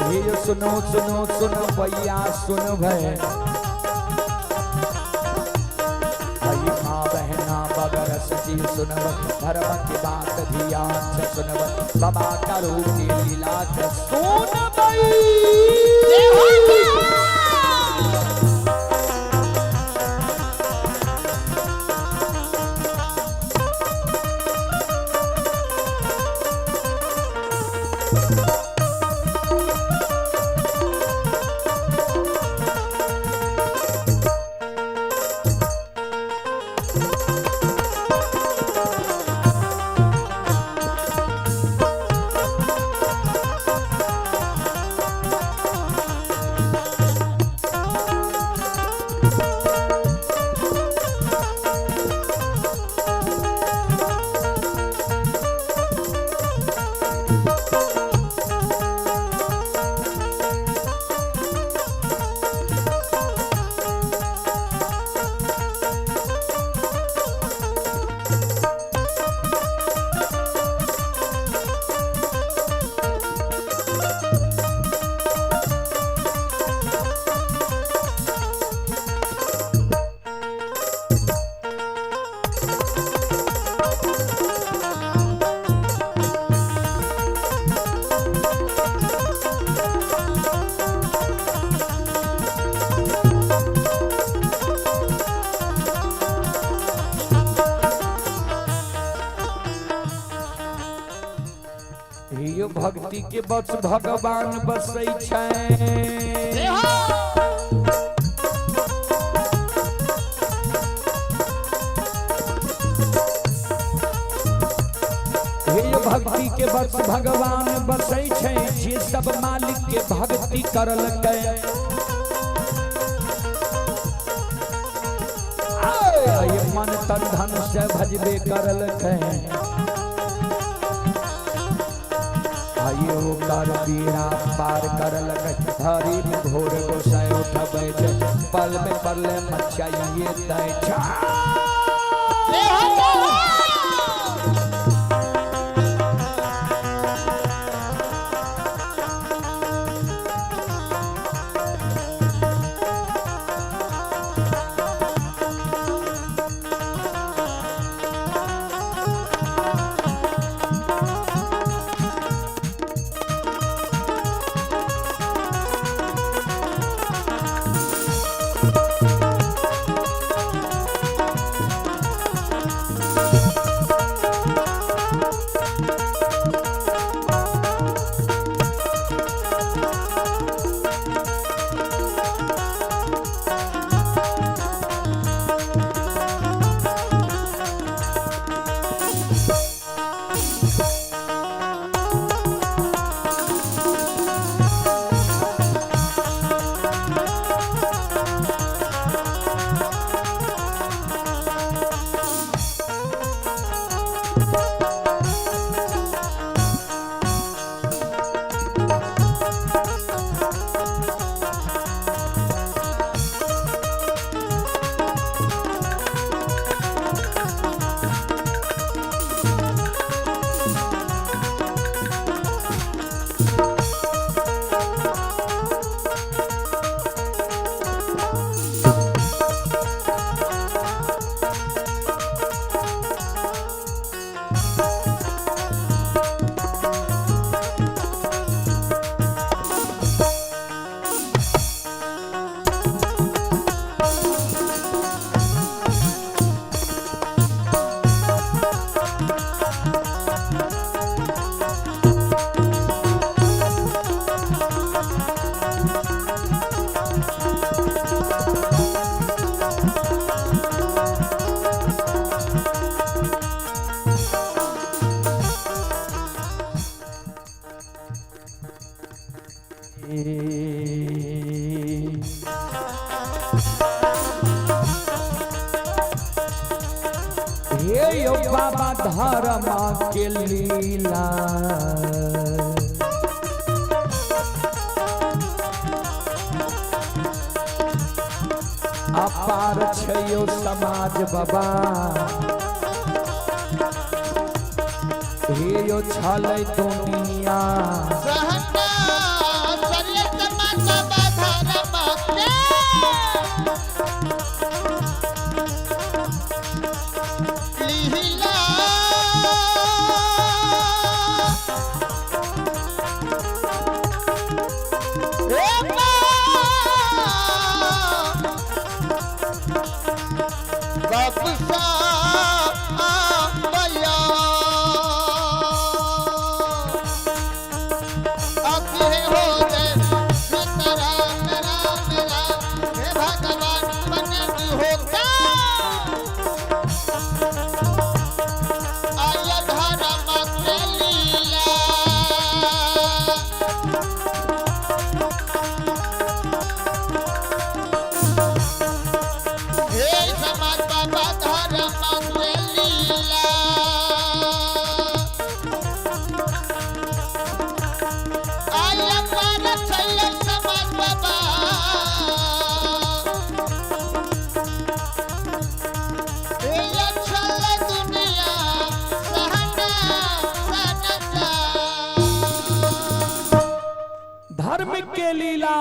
हे यो सुनो सुनो सुनो भैया सुन भय, भाई माँ बहना बगर सची सुनब, धर्म की बात ध्यान से सुनब, बाबा करो की लीला के सुन जय हो। भाई। जय हो। हे भक्ति के बस भगवान बसै छै। जय हो। हे भक्ति के बस भगवान बसै छै, जे सब मालिक के भक्ति करलकै। आय मन तन धन से भजबे करलकै, आइयो कर पीड़ा पार करलकै। हरि में भोर गोसाई उठबै छै, पल में पल मचाइए दै छै। जय हो। जय हो। बाबा धर्म के लीला। अपार छयो समाज बाबा, हे यो छलै दुनिया। सहना सरिय समाज बाबा धर्म के लीला। ए बाप बया हो जय राम राम राम, हे भगवान बन होता आय धर्म के लीला। हे समाज बाबा धर्म के लीला। आय पार छल समाज बाबा, हे छल दुनिया सहना सनसा। धर्म के लीला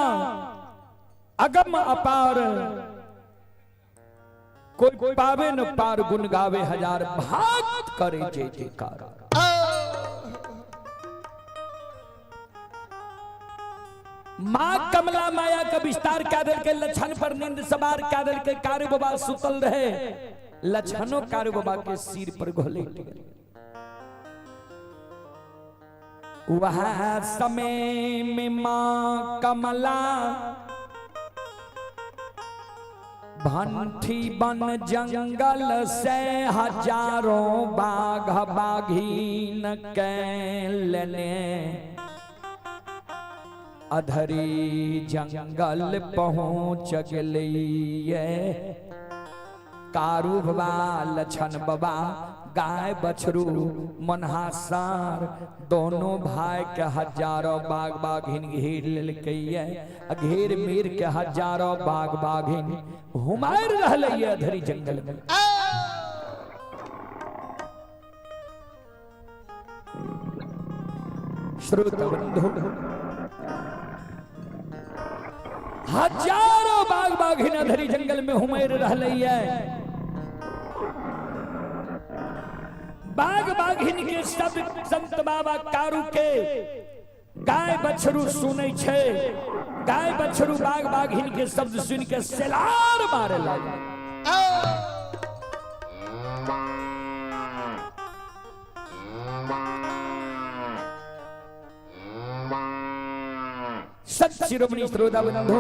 अगम अपार, कोई पावे न पार, गुण गावे हजार, भाग करे जय जयकार। माँ कमला माया का विस्तार क्या दल के लक्षण पर नींद सवार क्या दल के कारू बाबा सुतल रहे, लक्षणों कारू बाबा के सिर पर घोलेट गए। वह समय में माँ कमला भंठी बन जंगल से हजारों बाघ बाघीन के लेने अधरी जंगल पहुँच गलिए। कारू बाबा लछन बाबा गाय बछरू मनहासार दोनों भाई के हजारों बाघ बाघिन घेर लेलकैये, घेर मीर के हजारों बाघ बाघिन हुमार रहलैये अधरी जंगल में। श्रोत बंधु, हजारों बाघ बाघिन अधरी जंगल में हुमेर रहलैये। बाघ बाघिन के शब्द संत बाबा कारू के गाय बछरू सुनै छै, गाय बछरू बाघ बाघिन के शब्द सुन के सेलार मारे लागल। सत शिरोमणि श्रोता बंधु,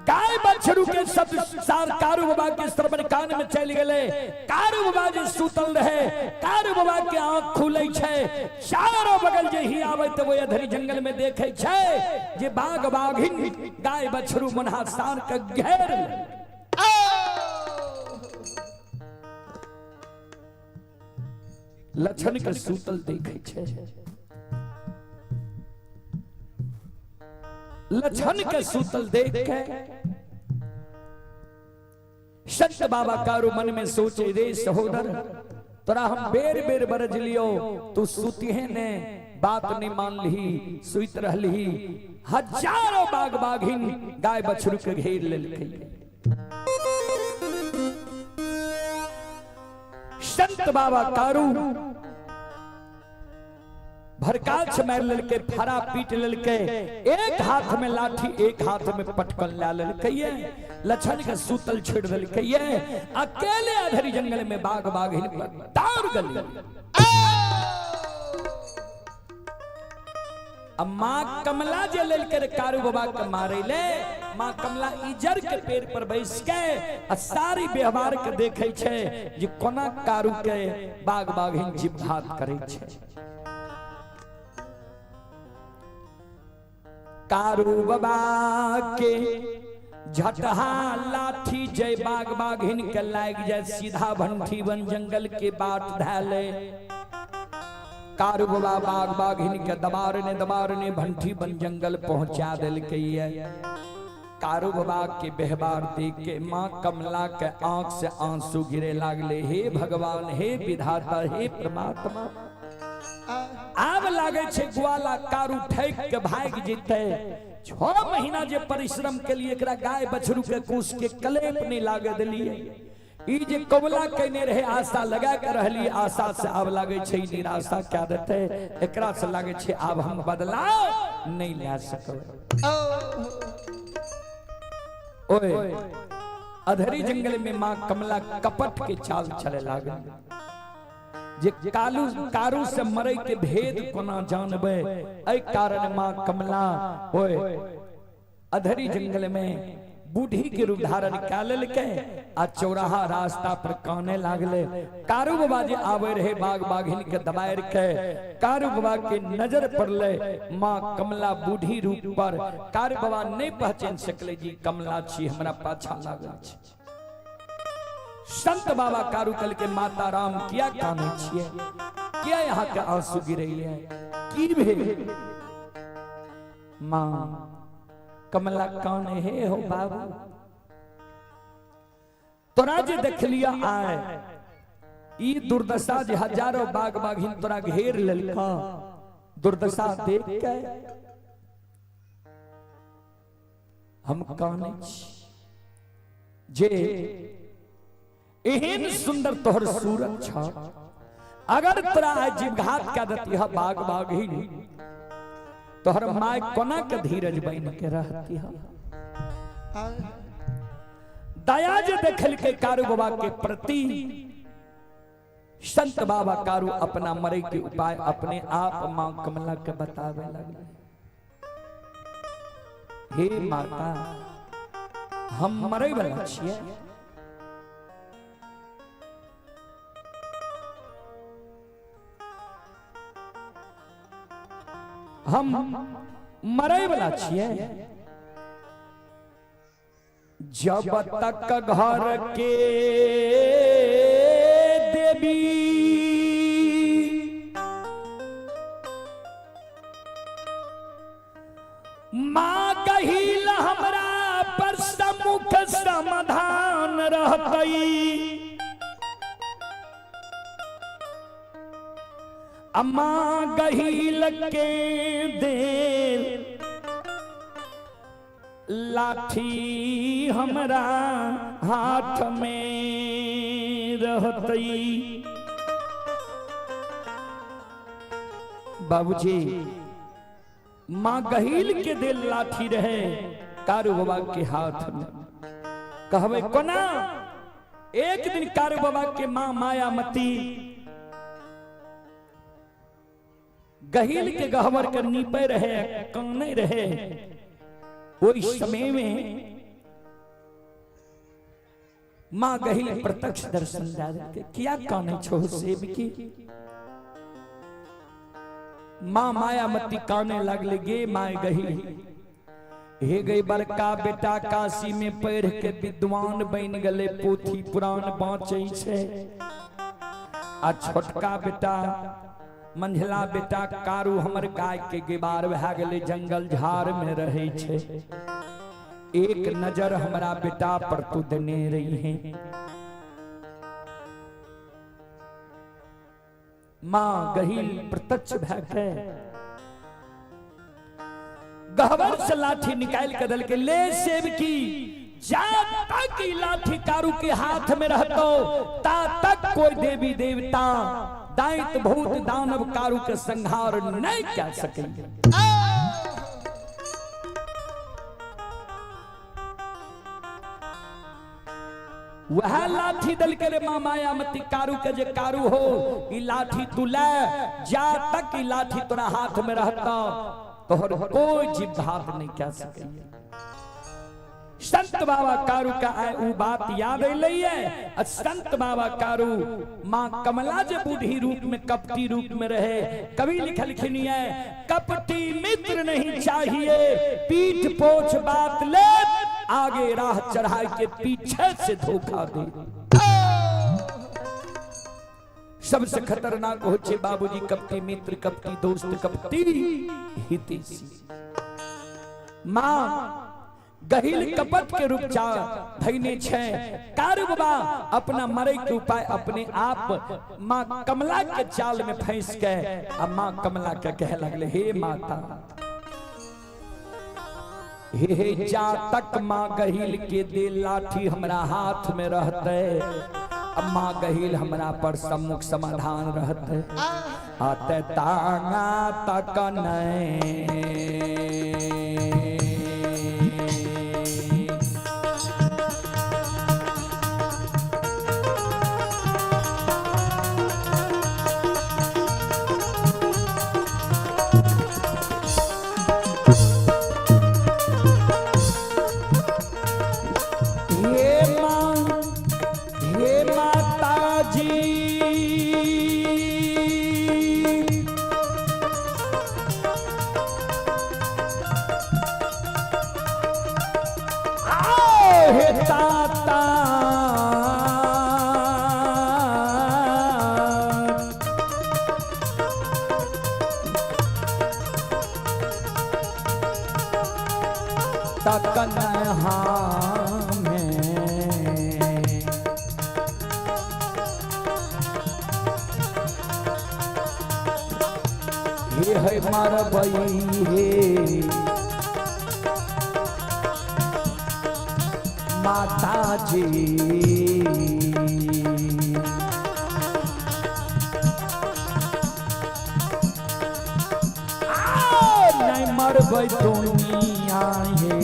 गाय बछरू के शब्द सार कारू बाबा के श्रवण कान में चल गए। कारू बाबा जे सुतल रहे, कारू बाबा के आंख खुले छै, चारों बगल जे ही आवे तो वो अधरी जंगल में देखे छै जे बाघ बाघिन गाय बछरू मनहा सार के घेर। लक्षण के सुतल देखे छै, लक्षण के सुतल देख के संत बाबा कारू मन में सोचे, रे सहोदर तोरा हम बेर बेर बरज लियो, तू सुती है ने बात नहीं मान ली, सुत रहली, हजारों बाघ बाघिन गाय बछरू के घेर लेलकै। संत बाबा कारू भरकाछ मार ललके, फरा पीट ललके, एक हाथ में लाठी एक हाथ में पटकन ला ललके, लछन के सूतल छोड़ दलके, अकेले अधरी जंगल में बाघ बाघिन पर दौड़ गली। अब माँ कमला जे ललके कारू बाबा के मारे ले, माँ कमला इजर के पेड़ पर बैस के आ सारी व्यवहार के देखे छे जे कोना कारू के बाघ बाघिन जीवघात करे छे। कारू बाबा के झटहा लाठी जय बाग बाघिन के लाग जाए, सीधा भंठी बन जंगल के बाट धैले। कारू बाबा बाग बाघिन के दबारने दबारने भंठी बन जंगल पहुंचा दिलकै। कारू बाबा के व्यवहार देख के माँ कमला के आंख से आंसू गिरे लागले। हे भगवान, हे विधाता, हे परमात्मा, आब लागे छे ग्वाला कारू ठैक के भाग जेतै। 6 महीना जे परिश्रम के लिए एकरा गाय बछरू के कूस के कलेप नहीं लागे दिलिए। ई जे कबला केने रहे आशा लगा के रहली, आशा से आब लागे छे निराशा क्या देते, एकरा से लागे छे आब हम बदलाव नहीं ला सकबै। ओए अधरी जंगल में माँ कमला कपट के चाल चले लागल। जे कालू कारू से मरे के भेद कोना जानबे, एहि कारण माँ कमला ओए अधरी जंगल में बूढ़ी के रूप धारण कए लेलकै आ चौराहा रास्ता पर काने लागले। कारू बाबा जे आवे रहे बाघ बाघिन के दबाएर के, कारू बाबा के नजर पड़ले माँ कमला बूढ़ी रूप पर। कारू बाबा नहीं पहचान सकले जी कमला छी, हमरा पाछा लागल छी। संत बाबा कारू कल के माता राम किया काने छिए, किया यहाँ के आंसू गिरे है, की भेल? माँ कमला काने हे हो बाबू, तोरा जे देखलिया आए ई दुर्दशा जे हजारों बाघ बाघिन तोरा घेर लेलका, दुर्दशा देख के हम काने छी। जे एहन सुंदर तोहर सूरत छ, अगर तोरा आइ जीवघात कए देती है बाघ बाघिन, तोहर my कोना के धीरज बन के रहती है। दया जे देखल के कारू बाबा के प्रति, संत बाबा कारू अपना मरे के उपाय अपने आप मां कमला के बतावे लगले। हे माता, हम मरे वाला छियै, हम मरे वाला छियै। जब तक घर के देवी माँ कहिल हमरा पर सम्मुख समाधान रहतई, अम्मा गहिल के देल लाठी हमरा हाथ में रहतई। बाबूजी माँ गहिल के देल लाठी रहे कारू बाबा के हाथ में। कहबे कोना, एक दिन कारू बाबा के माँ मायामती गहिल के गहवर के नीपे रहे, काने रहे। वही समय में माँ गहिल प्रत्यक्ष दर्शन दे किया काने छो सेब की। माँ मायामती काने लगले, गे my गहिल, हे गई बड़का बेटा काशी में पढ़ के विद्वान बन गले, पोथी पुराण बाँचै छे, आ छोटका बेटा मंझला बेटा कारू हमर गाय के गिबार भए गेलै, जंगल झाड़ में रहै छे, एक नजर हमरा बेटा पर तू देने रही है। माँ गहिल प्रत्यक्ष भए के गहवर से लाठी निकाल के दल के ले सेब की, जा तक लाठी कारू के हाथ में रहतो ता तक कोई देवी देवता दाइत भूत दानव कारू के संहार नहीं कर सकेंगे। वह लाठी दल के रे माँ मायामती कारू के जे कारू हो, ई लाठी तू ले, जा तक ई लाठी तोरा हाथ में रहता तोहर कोई जीव घात नहीं कर सकेंगे। संत बाबा कारू का आए उ बात याद अलै है। संत बाबा कारू माँ कमला जे बूढ़ी रूप में कपटी रूप में रहे, कवि लिखलखिन है, कपटी मित्र नहीं चाहिए, पीठ पोछ बात ले, आगे राह चढ़ा के पीछे से धोखा दे। सबसे खतरनाक हो छे बाबूजी कपटी मित्र, कपटी दोस्त, कपटी हितैषी। माँ गहिल कपट के रूप चा धैने छे। कारू बाबा अपना मरे के उपाय अपने आप माँ कमला के चाल में फंस के अब माँ कमला के कहे लगले, हे माता, हे हे जा तक माँ गहिल के दे लाठी हमरा हाथ में रहते, अब माँ गहिल हमरा पर सम्मुख समाधान रहते। आते तांगा तक नहीं माता जी। नहीं मरबै दुनिया हे,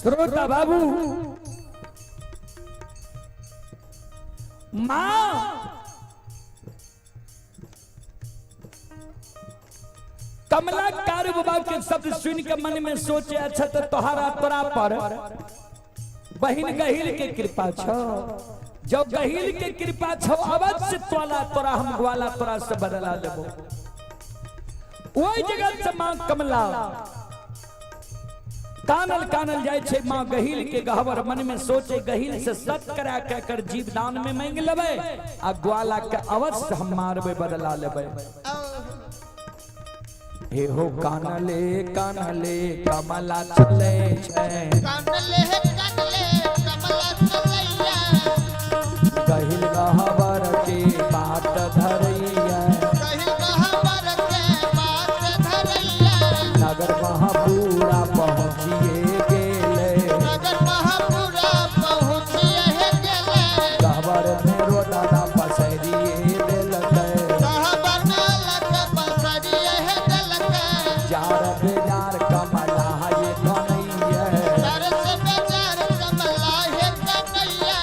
श्रोता बाबू, माँ कमला कारू बाबा के शब्द सुन के मन में सोचे, अच्छा तो तोहारा तोरा पर बहिन गहिल के कृपा छो, जब गहिल के कृपा छो अवश्य तोला तोरा हम ग्वाला तोरा से बदला लेबो। वही जगह से माँ कमला कानल कानल जाय छे माँ गहिल के गहवर मन में सोचे गहिल से सत करा के कर जीवदान में मांग लेबै आ ग्वाला के अवश्य हम मारबै बदला लेबै। हे हो कानले कानले कमला चले छे, कानले कानले कमला चलैया, गहिल गहवर के बाट धरैया, गहिल गहवर के बाट धरैया, नगर महापुरा पहुँचिए गेले, नगर महापुरा पहुँचिए गेले, गहवर में रोदाना पसरिए देलकै, गहवर में लग पसरिए देलकै, जार बेजार कमला ये कनैया, जार से बेजार कमला हे कनैया,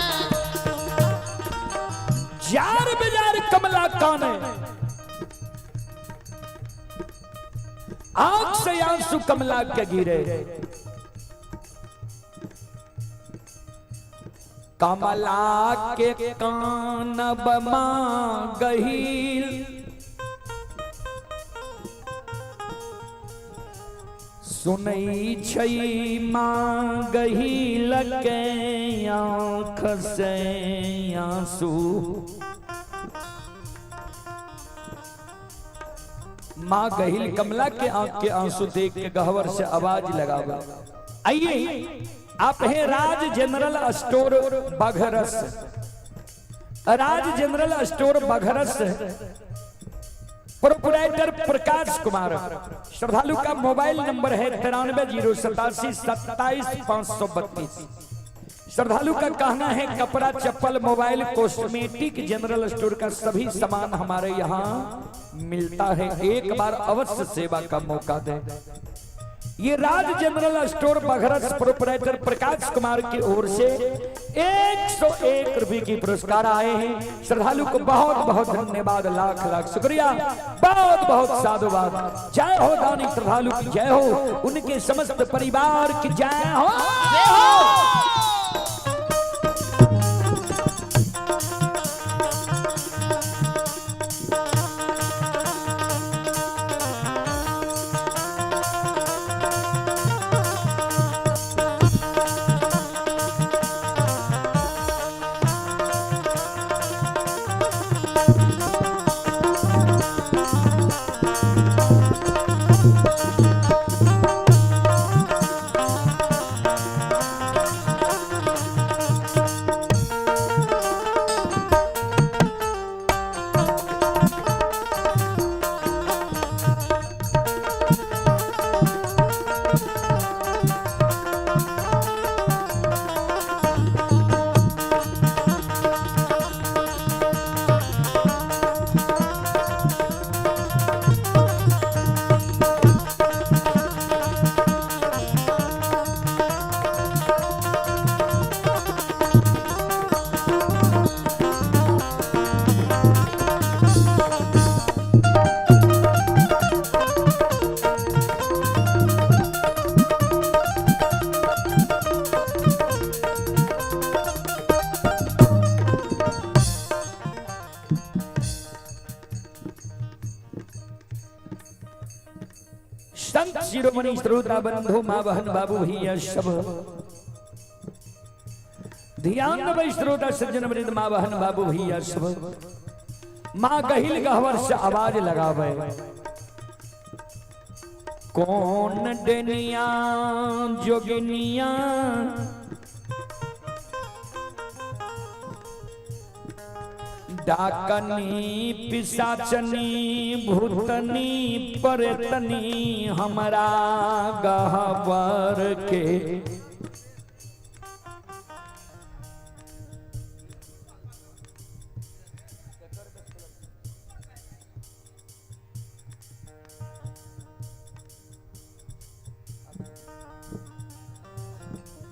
जार बेजार कमला काने। आंख से आंसू कमला के गिरे। कमला के कान बमा गहील, सुनै छै माँ गहील के आँख से आंसू। माँ गहिल कमला के आंख के आंसू देख के गहवर से आवाज लगावा। आइए, आप हैं Raj general store Baghras, Raj general store Baghras, proprietor Prakash Kumar. श्रद्धालु का मोबाइल नंबर है 9308727532। श्रद्धालु का कहना है कपड़ा, चप्पल, मोबाइल, कॉस्मेटिक, जनरल स्टोर का सभी सामान हमारे यहाँ मिलता है। एक बार अवश्य सेवा का मौका दें। ये Raj general store Baghras proprietor Prakash Kumar की ओर से 101 रुपए की पुरस्कार आए हैं। श्रद्धालु को बहुत बहुत धन्यवाद, लाख लाख शुक्रिया, बहुत बहुत साधुवाद। जय हो दानी श्रद्धालु की जय हो, उनके समस्त परिवार की जय हो। संत शिरोमणि श्रोता बंधु माँ बहन बाबू भैया सब ध्यान दबै श्रोता सज्जन वृंद माँ बहन बाबू भैया सब। माँ गहिल गहवर से आवाज लगावे, कौन डनिया जोगिनिया डाकनी पिशाचनी भूतनी परेतनी हमरा गहवर के।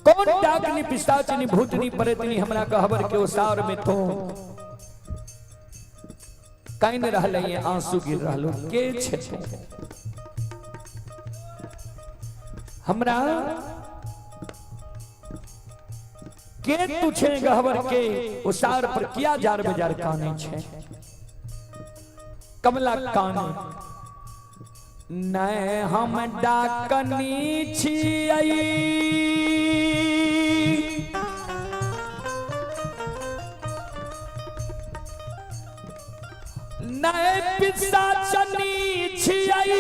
कौन डाकनी पिशाचनी भूतनी परेतनी हमरा गहवर के ओसार में तो कान रहले, आंसू गिर रहलो के छे हमरा के तू छे गहवर के ओसार पर किया जार बजार काने छे। कमला काने नै हम डाकनी छियै, नै पिशाचनी छियै,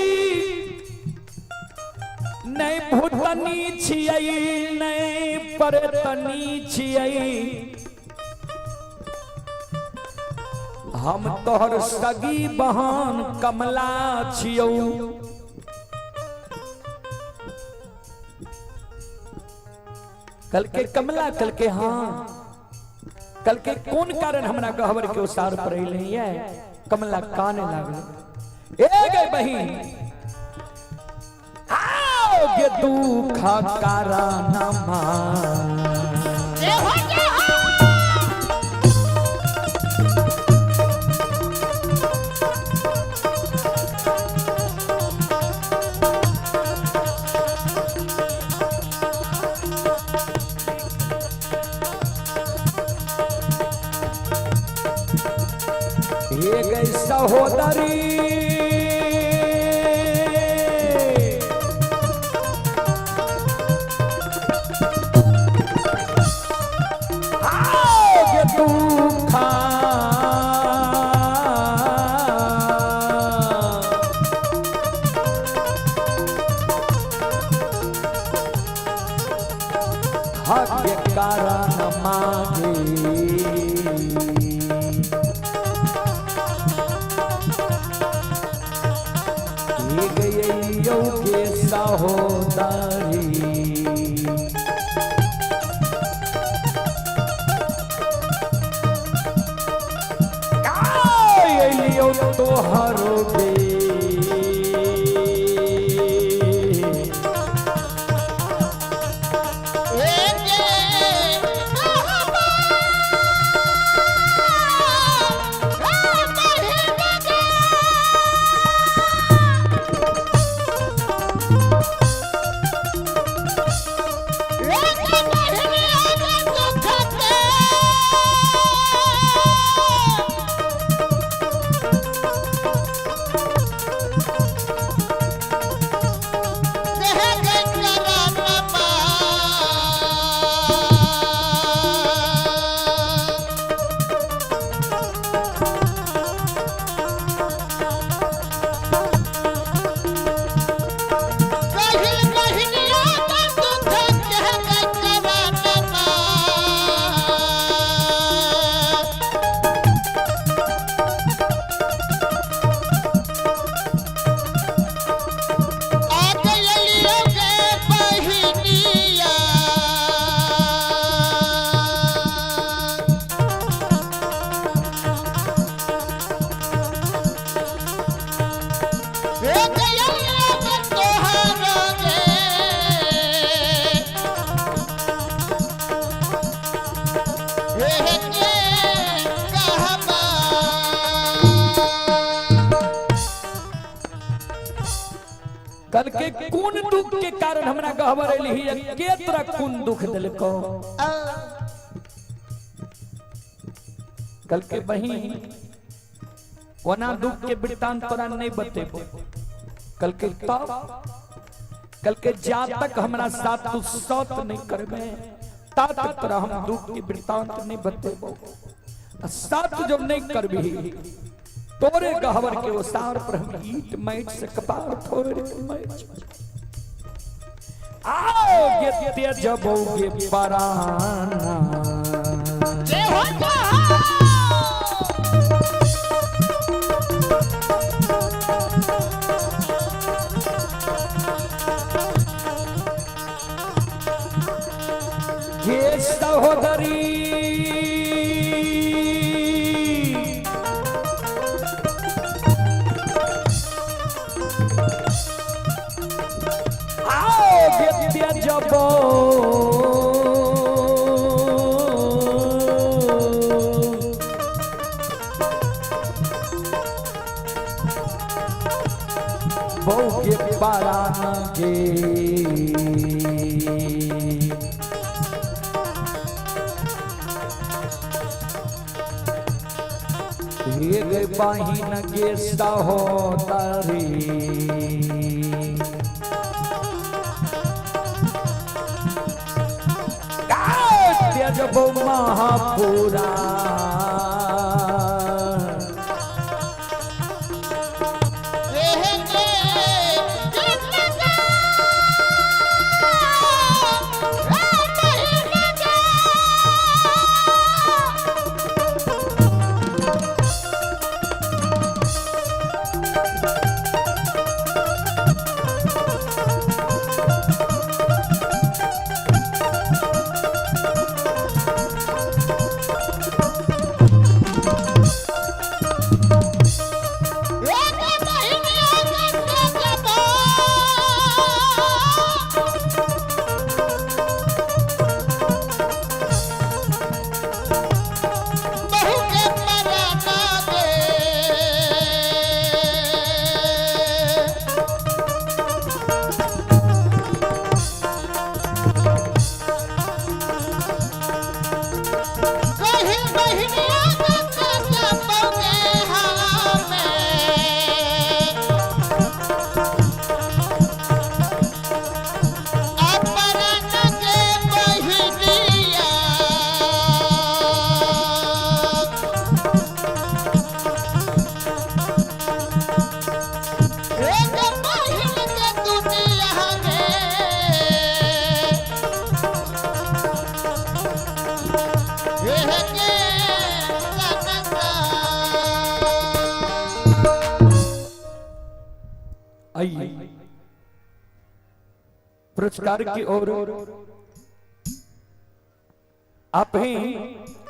नै भूतनी छियै, नै परतनी छियै, हम तोहर सगी बहन कमला छियौ। कल के कमला, कल के हाँ, कल के कौन कारण हमरा गहवर के ओसार पर अइले है। कमला काने लागल, ए गई बहिन आओ गे दुख कारण मा। जय हो जय हो। हे गई सहोदरी, आओ दुखा भाग्य कारण मागे। हे गई के सहोदरी, लियो तो हरो गे। कल के कोन दुख के कारण हमरा गहबर एलही, के तोरा कोन दुख दिलको? कल के बहिन ओना दुख के वृत्तांत तोरा नहीं बतेबो। कल के तब कल के जा तक हमरा साथ तू सत नहीं करबे ता तक तोरा हम दुख के वृत्तांत नहीं बतेबो। साथ जब नहीं करबी तोरे गहवर के ओसार पर हम ईट मैट से कपार फोड़ के मैच आओगे तेजबोगे पराना। जय हो। ये सहोदरी, आओगे तेजबो बहू के पराना के। हे बहिन के सहोदरी, तेजबो महापुरा। कहीं बहिनिया के आइए पुरस्कार की ओर आप हैं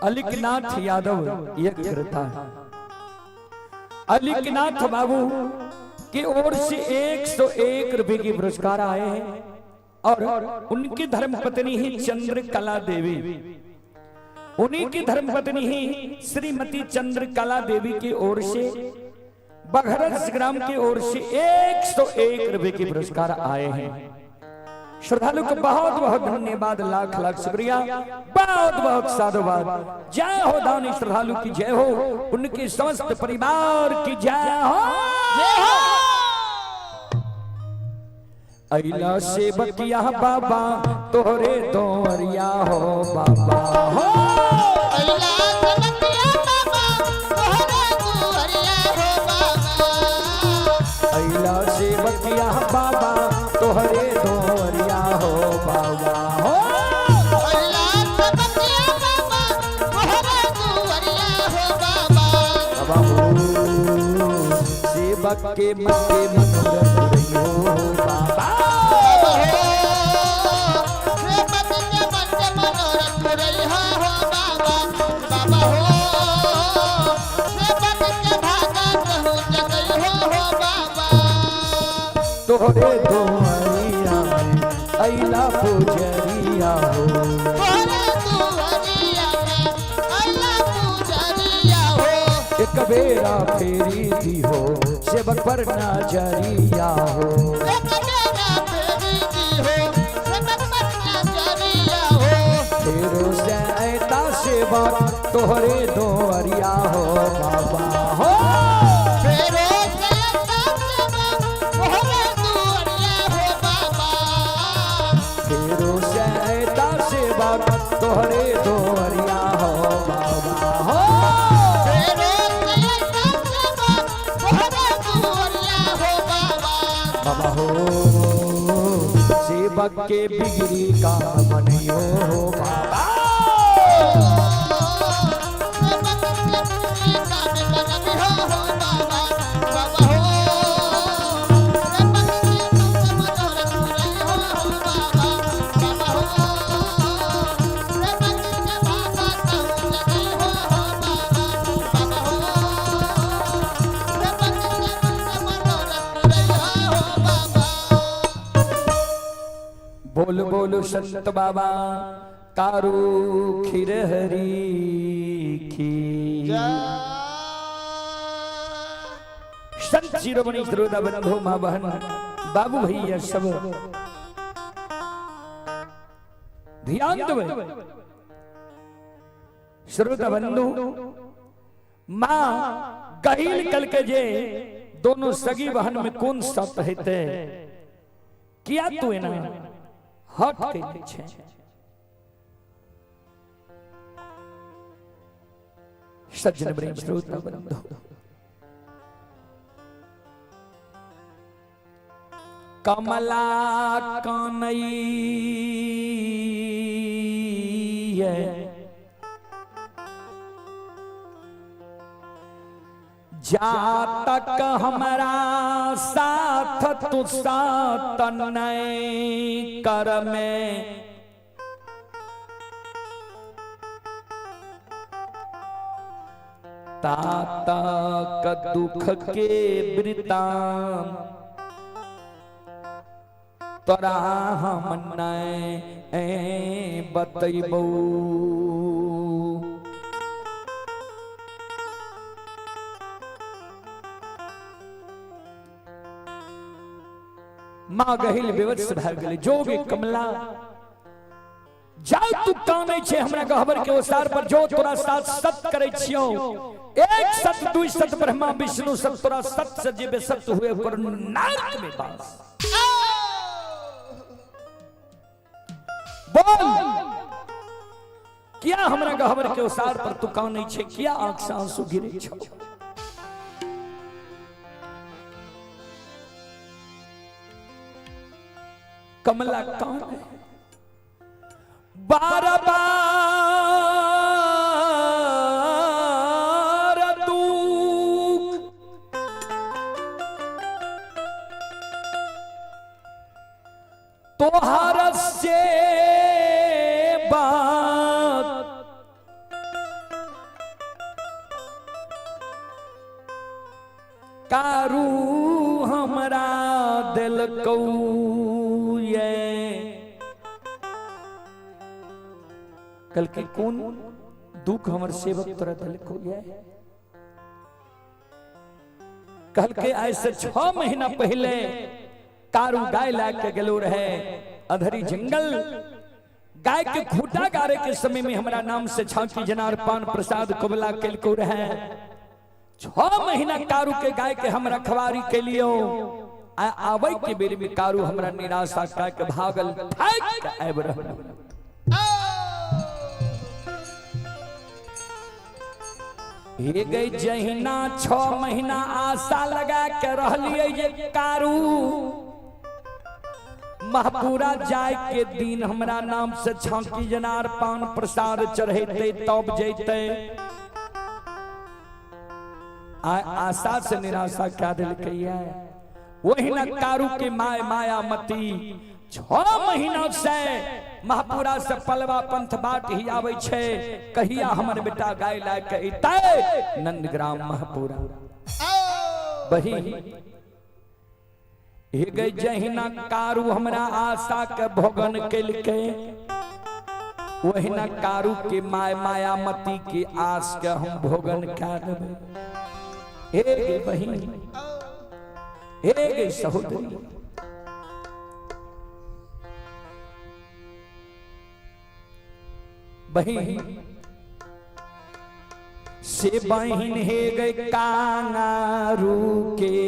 अलिकनाथ यादव यज्ञ करता अलिकनाथ बाबू की ओर से 101 रुपए के पुरस्कार आए हैं और उनकी धर्मपत्नी ही चंद्रकला देवी, उन्हीं की धर्मपत्नी ही श्रीमती चंद्रकला देवी की ओर से बघरस ग्राम की ओर से 101 रुपए के पुरस्कार आए हैं। श्रद्धालु को बहुत बहुत धन्यवाद, लाख लाख शुक्रिया, बहुत बहुत साधुवाद। जय हो दानी श्रद्धालु की जय हो, उनके समस्त परिवार की जय हो। अइला से बतिया बाबा तोहरे दोरिया हो बाबा हो। अइला सेवकिया बाबा तोहरे दुआरिया हो बाबा। अइला से बतिया बाबा तोहरे दोरिया हो बाबा हो। अइला सेवकिया बाबा तोहरे दुआरिया हो बाबा। बाबा हो, सेवक के मन के मनोरथ रही हो बाबा। बाबा हो, सेवक के मन के मनोरथ पुरई हो बाबा। बाबा हो, सेवक के भागा कहूँ जगई हो बाबा। तोहरे दोरिया में अइला पुजरिया हो। तोहरे दुआरिया में अइला पुजरिया हो। एक बेरा फेरी दी हो सेवक पर नजरिया हो। एक बेरा फेरी दी हो सेवक पर नजरिया हो। फेरो से ऐता सेवक तोहरे दोरिया हो बाबा हो। फेरो से ऐता सेवक तोहरे दुआरिया हो बाबा। फेरो से ऐता सेवक तोहरे दोरिया हो बाबा हो। फेरो से ऐता सेवक तोहरे दुआरिया हो बाबा। बाबा हो, सेवक के बिगड़ी का मनियो हो बाबा। सेवक के बिगड़ी काम बनबी हो बाबा। बाबा हो, सेवक के मन के मनोरथ पुरई हो बाबा। बाबा हो, सेवक के भागा कहूँ जगई हो बाबा। बाबा हो, सेवक के मन के मनोरथ पुरई हो बाबा। बोल बोल संत बाबा कारू खिर हरी की। संत शिरोमणि श्रोता बंधु माँ बहन बाबू भैया सब ध्यान दो। श्रोता बंधु माँ गहिल कल के जे दोनों सगी बहन में कौन सत हेते किया तू एना हट के छे। सज्जन प्रेम श्रोता बंधु कमला कनई जा तक हमारा साथ तू साथ नहीं कर में ता तक दुख के वृतांत तोरा हम नहीं बतैबौ। माँ गहिल विवश भए गेलै। जोगी कमला जाउ तू कानै छै हमरा गहबर के ओसार पर, जो तोरा साथ सत करै छियौ, एक सत दुई सत ब्रह्मा विष्णु सत, तोरा सत से जे बेसत हुए ओकर नरक में बास। बोल किया हमरा गहबर के ओसार पर तू कानै छै, किया आंख से आंसू गिरे छौ? कमला कौन है? बार बार दुख तोहर से बात कारू हमरा दिलकौ ये। कल के कौन दुख हमर सेवक तोरा दिलकौ ये? कल के आय से 6 महीना पहले कारू गाय ला के गेलो रहे अधरी जंगल। गाय के खूटा गारे के समय में हमरा नाम से छाकी जनार पान प्रसाद कबला केलको रहे। 6 महीना कारू के गाय के हम रखवारी के लियो। आवे के बेर में कारू हमरा निराशा का के भागल, थाक के आबि रहल। हे गई, जहिना 6 महीना आशा लगा के रहलिए जे कारू महपुरा जाय के दिन हमरा नाम से छाकी जनार पान प्रसाद चढ़ेते तब जैते। आशा से निराशा क्या दिलकै? वही न कारू के my Mayamati 6 महीना से महापुरा से पलवा पंथ बाट ही आवे छै, कहिया हमर बेटा गाय लाय के अइतै नंदग्राम महापुरा। बही हे गई, जहिना कारू हमरा आशा के भोगन केलकै, वहिना कारू के my Mayamati के आस के हम भोगन कए देबै। हे गे बहिन, हे गे सहोदरी, बहिन से बहिन, हे गए कांगारू के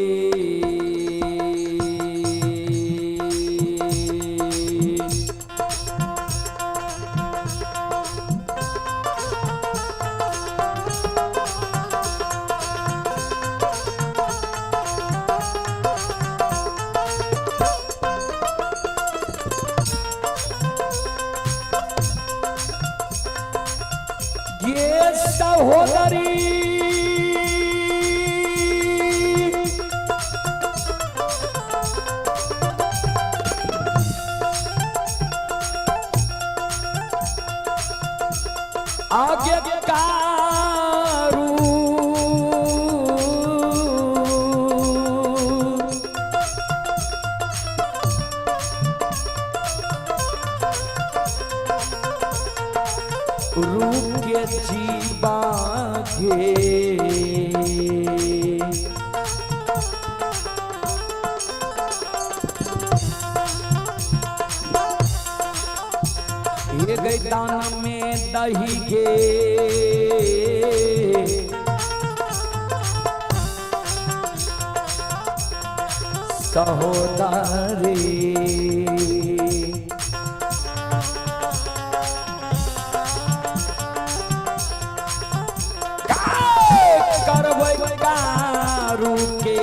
ये सहोदरी, आगे कारू रूप जीवा गे। ये गई दान में दही गे, सहोदरी। करबै कारू के?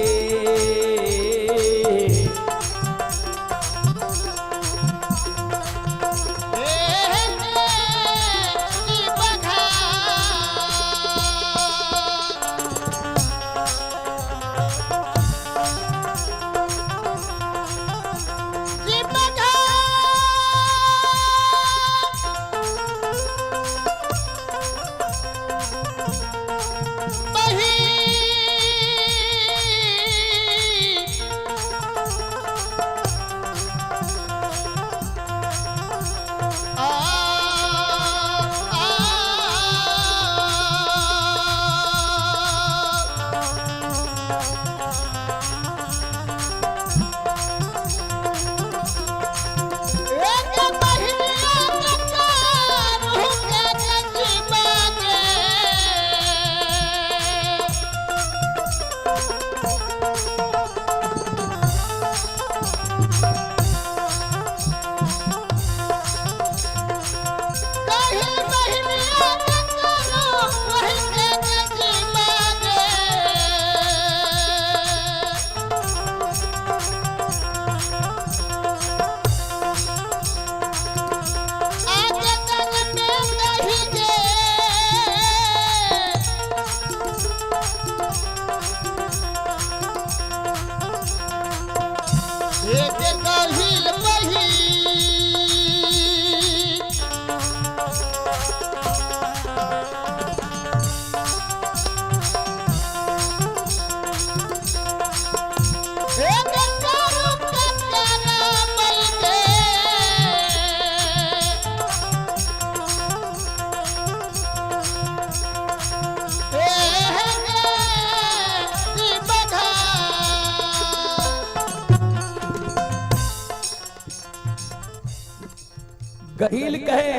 गहील कहे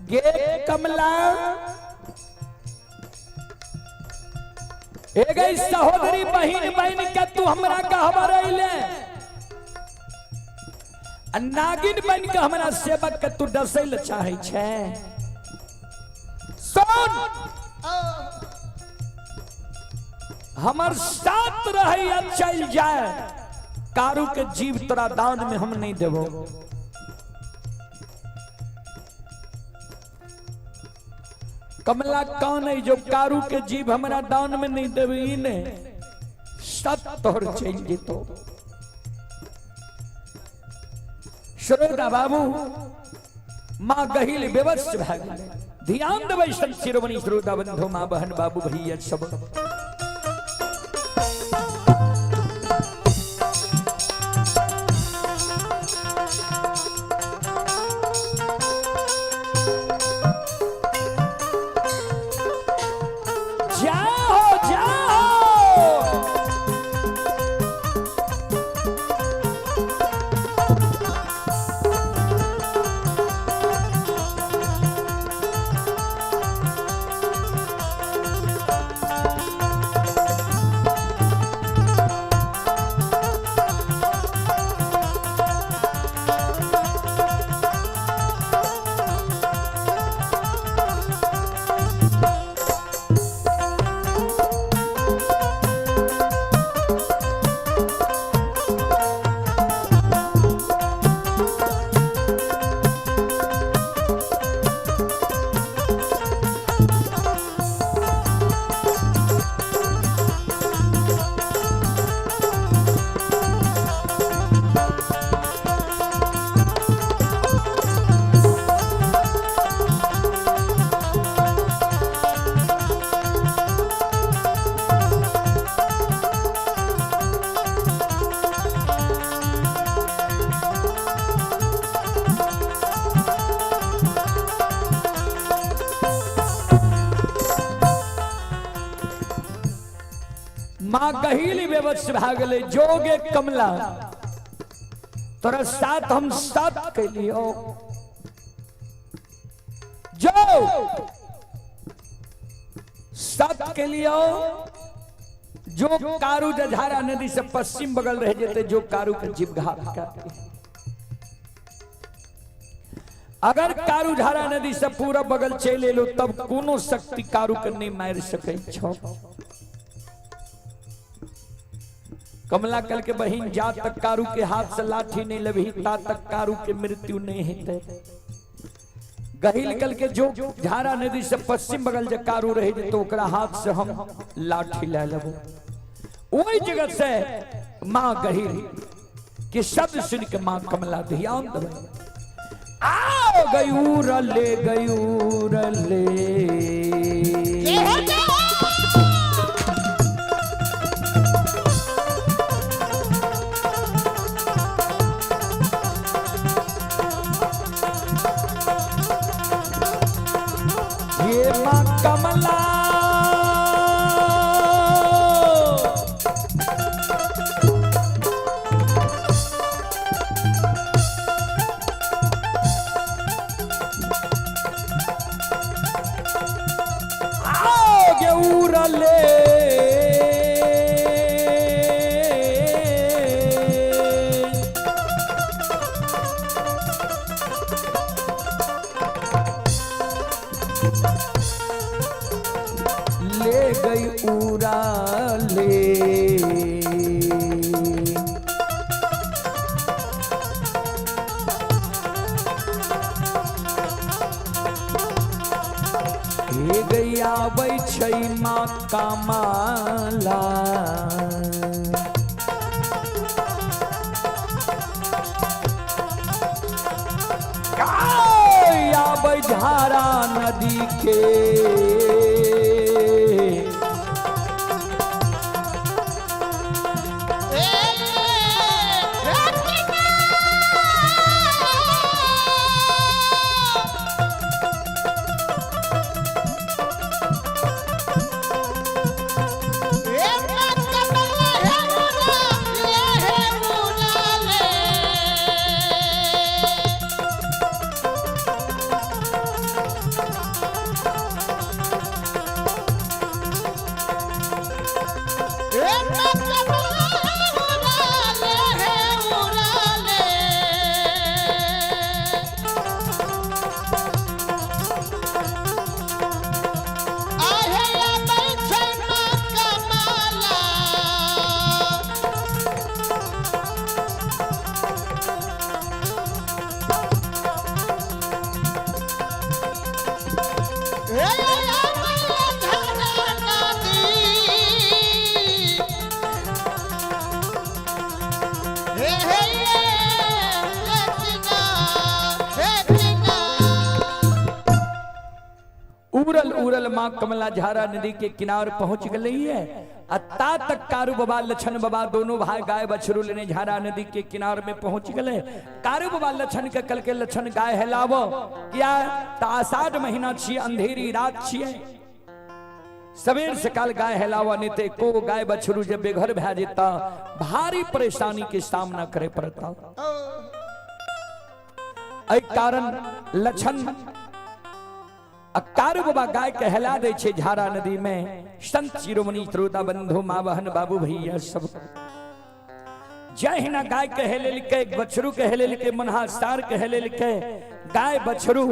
गे कमला, ए गई सहोदरी बहिन बहन के तू हमरा कहबर अइले, आ नागिन बन के हमरा सेवक के तू डसै ल चाहै छै। सुन, हमर साथ रहे या चल जाए, कारू के जीव तोरा दान में हम नहीं देबो। कमला कौन है जो कारू के जीव हमरा दान में नहीं देबी? ने सत तोहर चल जेतो। श्रोता बाबू, माँ गहिल बेबस भए गेलै। ध्यान देबै संत शिरोमणि श्रोता बंधु, माँ बहन बाबू भैया सब। जाओ जाओ। माँ गहील बेबस भए गेलै। जोगे कमला, तोरा साथ हम साथ कैलियो, जो साथ केलियो, जो कारू जझारा नदी से पश्चिम बगल रह जेते, जो कारू के जीव घात कर। अगर कारू झारा नदी से पूरा बगल चलि एलो, तब कोनो शक्ति कारू के नहीं मारि सकै छौ। कमला कल के बहिन, जा तक कारू के हाथ से लाठी नहीं लेबही ता तक कारू के मृत्यु नहीं हेतै। गहिल कल के जो झारा नदी से पश्चिम बगल जे कारू रहे जेतै, ओकरा हाथ से हम लाठी ले लेबो। ओहि जगह से माँ गहिल के शब्द सुन के माँ कमला ध्यान देबै। आओ गयूर ले, गयूर ले। जय हो जय हो। ये माँ कमला आओ गयूर ले। ले गई उरा ले। हे गई आबै छै माँ कमाला। आबै झारा नदी के। उड़ल उड़ल माँ कमला झारा नदी के किनार पहुंच गई है। आ ता तक कारू बाबा लछन बाबा दोनों भाई गाय बछरू लेने झारा नदी के किनार में पहुंच गए। कारू बाबा लछन के कल के लछन गाय हेलावो किया त आषाढ़ महीना छिए, अंधेरी रात छिए, सवेर सकाल गाय हेलावा नहीं ते को गाय बछरू जब बेघर भै जेता भारी परेशानी के सामना करे पड़ता। एहि कारण लछन आ कारू बाबा गाय के हेला दै छै झारा नदी में। संत शिरोमणि श्रोता बंधु माँ बहन बाबू भैया सब जहिना गाय के हेलेलकै, बछरू के हेलेलकै, मनहा सार के हेलेलकै, गाय बछरू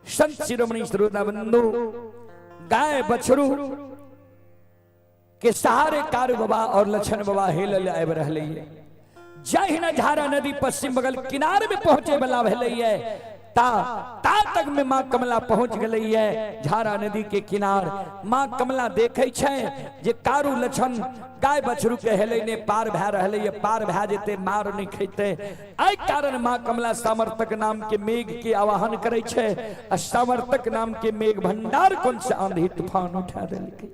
संत शिरोमणि श्रोता बंधु गाय बछरू के सहारे कारू बाबा और लछन बाबा हेलल आबि रहलै। जहिना झारा नदी पश्चिम बगल किनारे में पहुंचे वाला भेलै ता ता तक में माँ कमला पहुंच गई है झारा नदी के किनार। माँ कमला देखे छै जे कारू लछन गाय बछरू के हेले ने पार भए रहलै है, पार भए जेते मार नहीं खेते। एहि कारण माँ कमला सामर्थक नाम के मेघ के आवाहन करे छै आ सामर्थक नाम के मेघ भंडार कौन से आंधी तूफान उठा देलकै।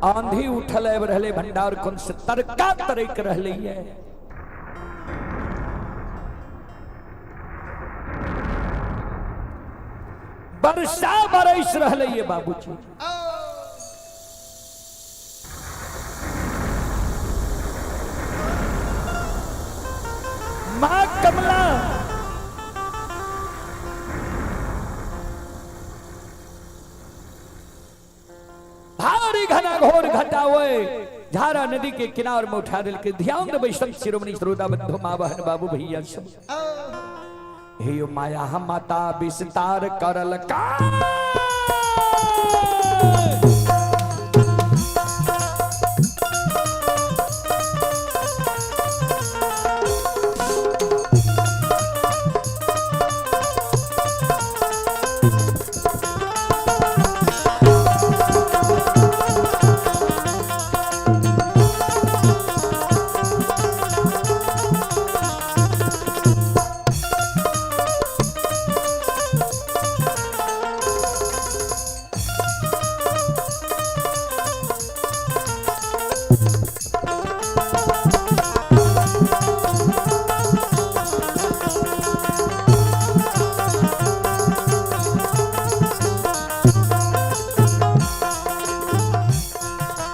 आंधी उठल आबि रहलै भंडार कुंड से तरका तरक रहलै है। वर्षा बरस रहलै है बाबूजी। मां कमला भारी घना घोर घटावे झारा नदी के किनार में उठा दिल के। ध्यान देबै संत शिरोमणि श्रोता बंधु माँ बहन बाबू भैया सब। हे माया माता विस्तार करल का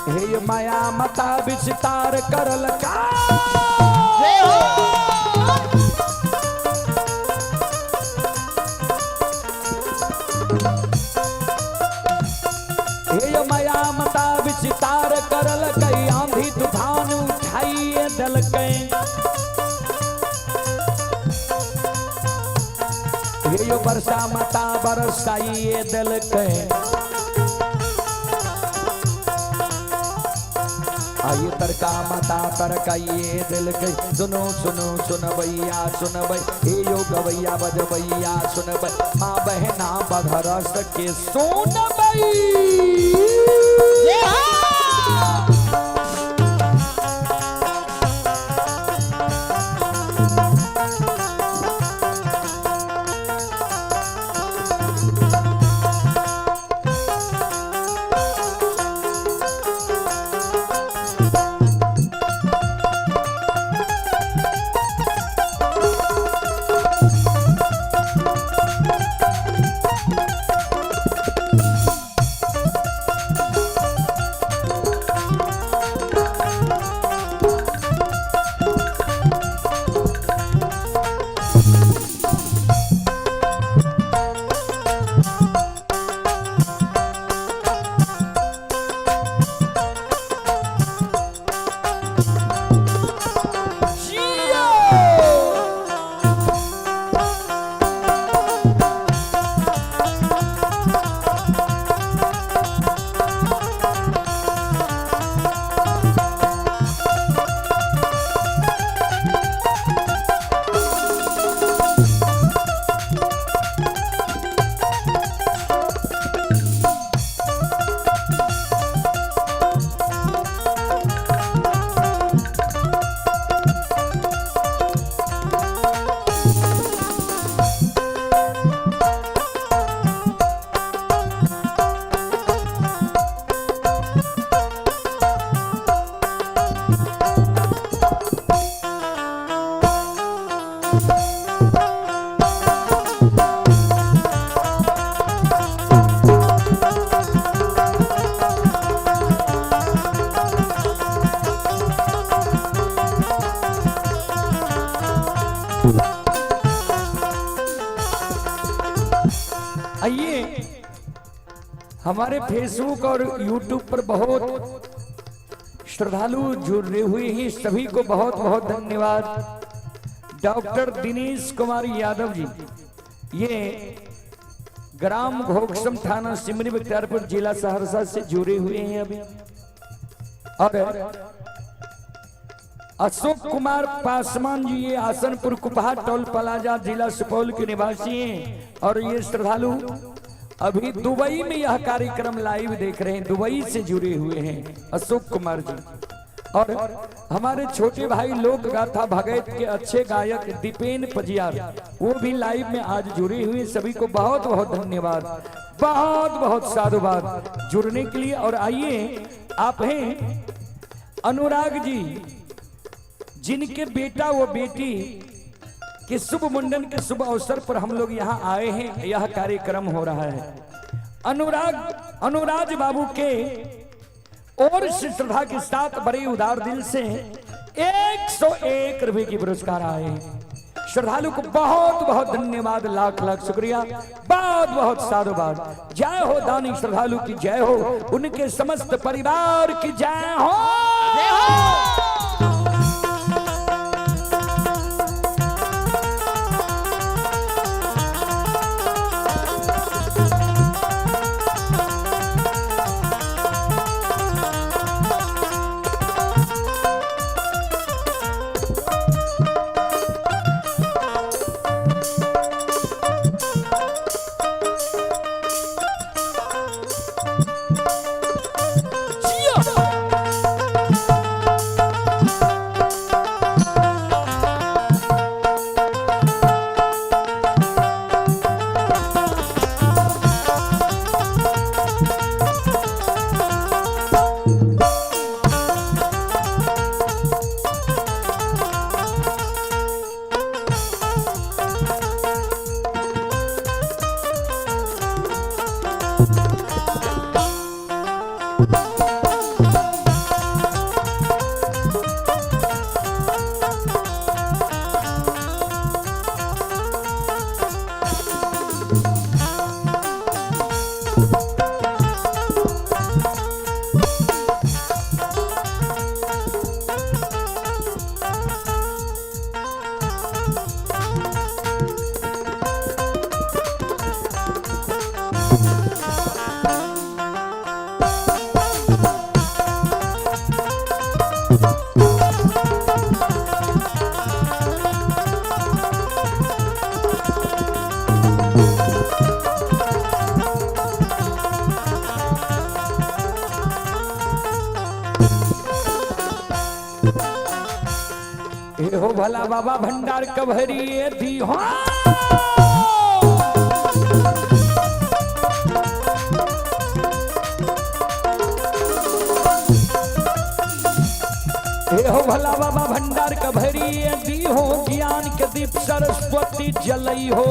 हे माया माता विस्तार करल का जय हो। हे माया माता विस्तार करल कई आंधी तूफान उठाइए दलकै। हे वर्षा माता बरसाइए दलकै। आइए तरका माता तरकाइए दिलकै। सुनो सुनो सुनबैया सुनबै, हे यो गवैया बजबैया सुनबै, माँ बहना बधरस के सुनबै। जय हो। हमारे फेसबुक और यूट्यूब पर बहुत श्रद्धालु जुड़े हुए हैं, सभी को बहुत बहुत धन्यवाद। डॉक्टर दिनेश कुमार यादव जी, ये ग्राम घोगसम थाना सिमरी बख्तियारपुर जिला सहरसा से जुड़े हुए हैं अभी। और अशोक कुमार पासवान जी, ये आसनपुर कुपहा टोल प्लाजा जिला सुपौल के निवासी हैं और ये श्रद्धालु अभी दुबई में यह कार्यक्रम लाइव देख रहे हैं, दुबई से जुड़े हुए हैं अशोक कुमार जी। और हमारे छोटे भाई लोक गाथा भगत के अच्छे गायक दीपेन पजियार, वो भी लाइव में आज जुड़े हुए। सभी को बहुत बहुत धन्यवाद, बहुत बहुत साधुवाद जुड़ने के लिए। और आइए, आप हैं अनुराग जी, जिनके बेटा वो बेटी के शुभ मुंडन के शुभ अवसर पर हम लोग यहाँ आए हैं, यह कार्यक्रम हो रहा है। अनुराज बाबू के और श्रद्धा के साथ बड़े उदार दिल से 101 रुपए की पुरस्कार आए हैं। श्रद्धालु को बहुत बहुत धन्यवाद, लाख लाख शुक्रिया, बहुत बहुत साधुवाद। जय हो दानी श्रद्धालु की जय हो, उनके समस्त परिवार की जय हो। जय हो। ए हो भला बाबा भंडार कभरी दी हो। ए हो भला बाबा भंडार कभरी दी हो, ज्ञान के दीप सरस्वती जलई हो।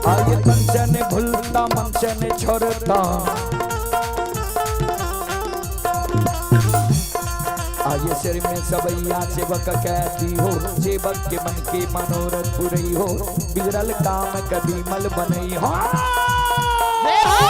आये तन से ने भूलता मन से ने छोड़ता, आये सिर में सबैया सेवक कहती हो, सेवक के मन के मनोरथ पुरई हो, बिगड़ल काम कभी मल बनई हो। जय हो।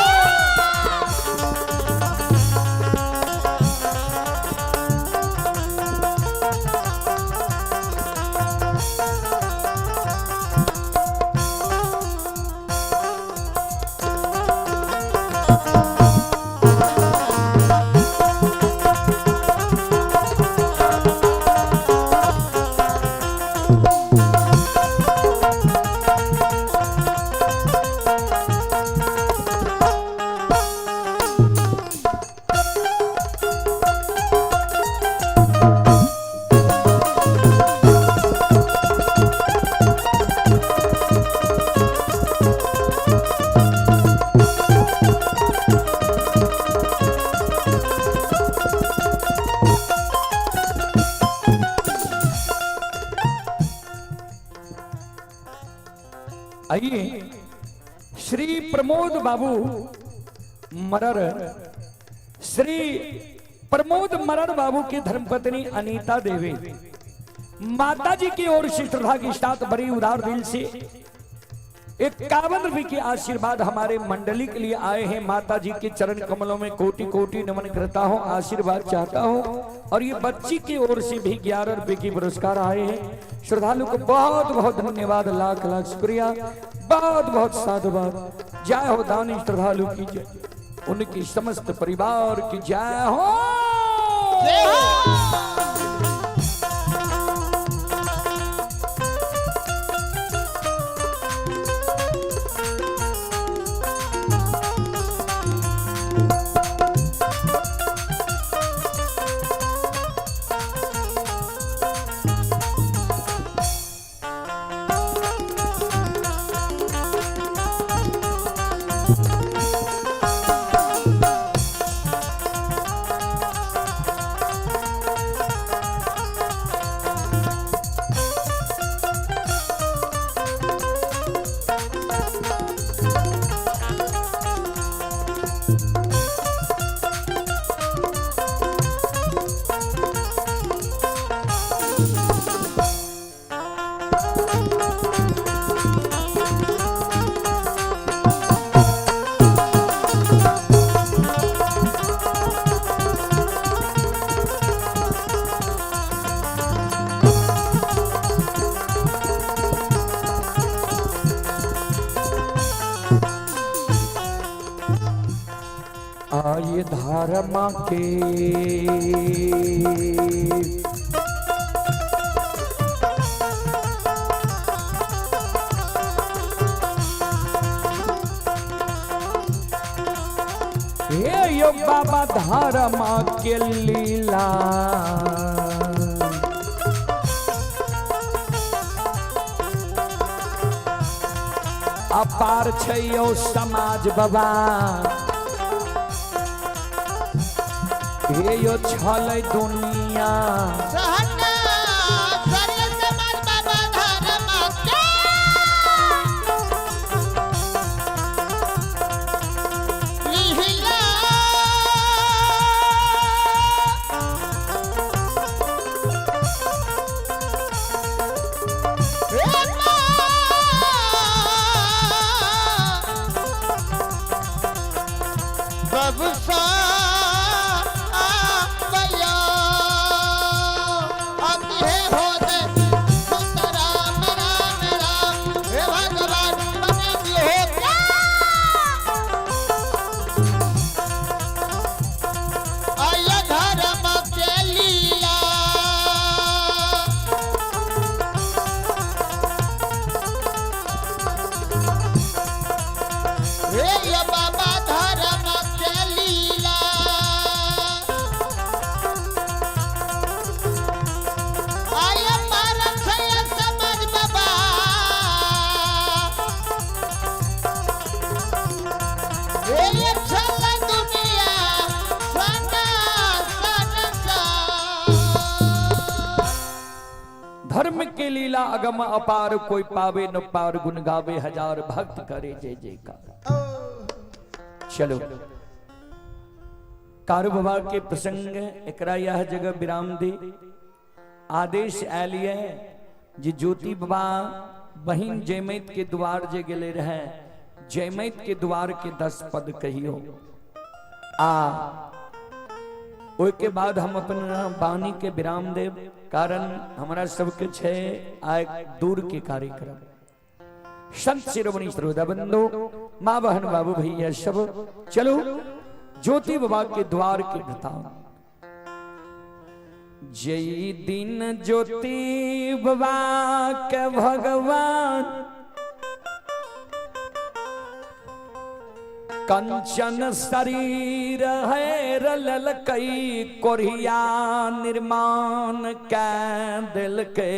आइए श्री प्रमोद बाबू मरर, श्री प्रमोद मरर बाबू की धर्मपत्नी अनीता देवी माता जी की ओर से श्रद्धा के साथ बड़ी उदार दिल से 51 रुपए के आशीर्वाद हमारे मंडली के लिए आए हैं। माता जी के चरण कमलों में कोटि कोटि नमन करता हूं, आशीर्वाद चाहता हूं। और ये बच्ची की ओर से भी 11 रुपए की पुरस्कार आए हैं। श्रद्धालु को बहुत बहुत धन्यवाद, लाख लाख शुक्रिया, बहुत बहुत साधुवाद। जय हो दानी श्रद्धालु की जय, उनकी समस्त परिवार की जय हो। जय हो। आये धारमा के हे यो बाबा धारमा के लीला, अपार छै यो समाज बाबा। हे यो छलै दुनिया सहना सर्व समाज बाबा धर्म के लीला। हे माँ, बबसा भैया अति होते सुत राम राम राम, हे भगवान बना दियो क्या आय धर्म के लीला। हे ये बाबा धर्म के लीला। आय मारम छय समाज बाबा। हे ये छल दुनिया सना सना सा। धर्म के लीला अगम अपार, कोई पावे न पार, गुण गावे हजार, भक्त करे जय जयकार। चलो कारू बाबा के प्रसंग एकरा यह जगह विराम दी। आदेश आयल ये जे ज्योति बाबा बहिन जयमैत के द्वार जे गेले रहे, जयमैत के द्वार के 10 पद कहियो। आ ओहि के बाद हम अपना वाणी के विराम देव, कारण हमारा सबके छे आय दूर के कार्यक्रम। संत शिरोमणि श्रोता बंधु, माँ बहन बाबू भैया सब, चलो ज्योति बाबा के द्वार के वृतांत। जय दिन ज्योति बाबा के भगवान कंचन शरीर है रललकई, कोरिया निर्माण कै दिल के,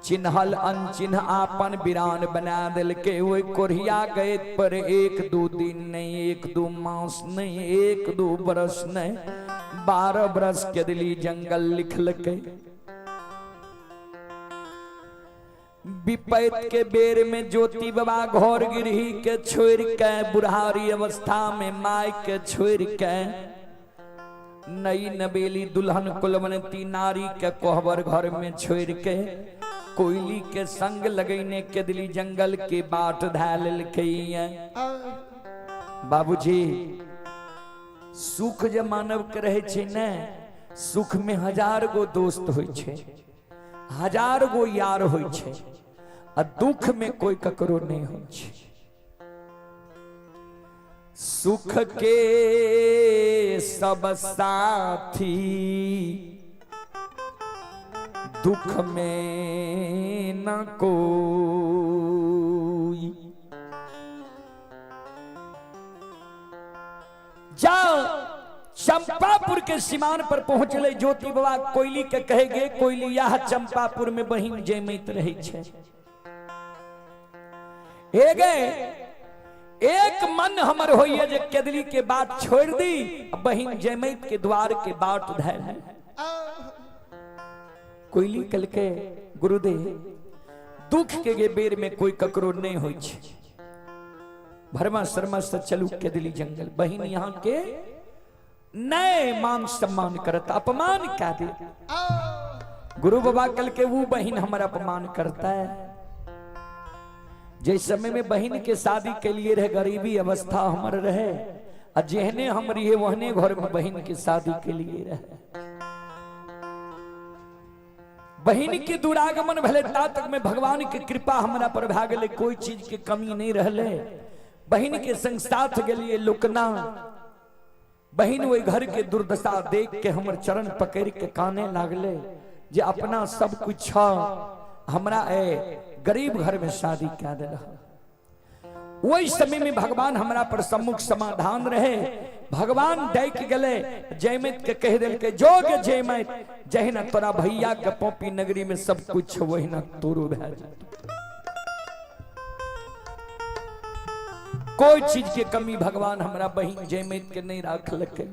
चिन्हल अनचिन्ह आपन बिरान बना दिल के। वही कोरिया गए पर 1-2 दिन नहीं, 1-2 मास नहीं, 1-2 बरस नहीं, 12 बरस के दिली जंगल लिखल के। विपैत के बेर में ज्योति बाबा घर गिरही के छोड़ के, बुढ़ारी अवस्था में माय के छोड़ के, नई नबेली दुल्हन कुलवंती नारी के कोहबर घर में छोड़ के कोयली के संग लगैने केदली जंगल के बाट धए लेलकै। बाबूजी सुख जे मानव के रहे छै ने, सुख में 1000 गो दोस्त होइ छै, 1000 गो यार होइ छै, आ दुख में कोई ककरो नहीं होइ छै। सुख के सब साथी दुख में न कोई। जाओ चंपापुर के सीमान पर पहुंचले ज्योति बाबा कोयली के कहे गे कोयली यह चंपापुर में बहिन जमैत रहे छै। हे गे एक मन हमर होइए जे केदली के बात छोड़ दी, बहिन जमैत के द्वार के बाट धैल। कोयली कलके गुरुदेव दुख के गे बेर में कोई ककरो नहीं होई छै। भरमा शर्मा से चलू केदली जंगल, बहिन यहाँ के नए मान सम्मान करता, अपमान क्या दे। गुरु बाबा कल के वो बहिन हमारा अपमान करता है। जिस समय में बहिन के शादी के लिए रहे गरीबी अवस्था हमर रहे, आ जेहने हम रहिए वहने घर में बहिन के शादी के लिए रहे। बहिन के दुरागमन भले ता तक में भगवान के कृपा हमरा पर भए गेलै, कोई चीज के कमी नहीं रहले। बहिन के संग साथ गेलिए लोकना, बहिन वही घर के दुर्दशा देख के हमर चरण पकड़ के काने लागले जे अपना सब कुछ हमरा ए गरीब घर में शादी कह दिल। वही समय में भगवान हमरा पर सम्मुख समाधान रहे। भगवान डाक गले जयमत के कह दिल के जोग जयमत जहिना तोरा भैया के पोपी नगरी में सब कुछ वही ना तोरो भए जेतौ। कोई चीज के कमी भगवान हमरा बहिन जयमत के नहीं राखलकै।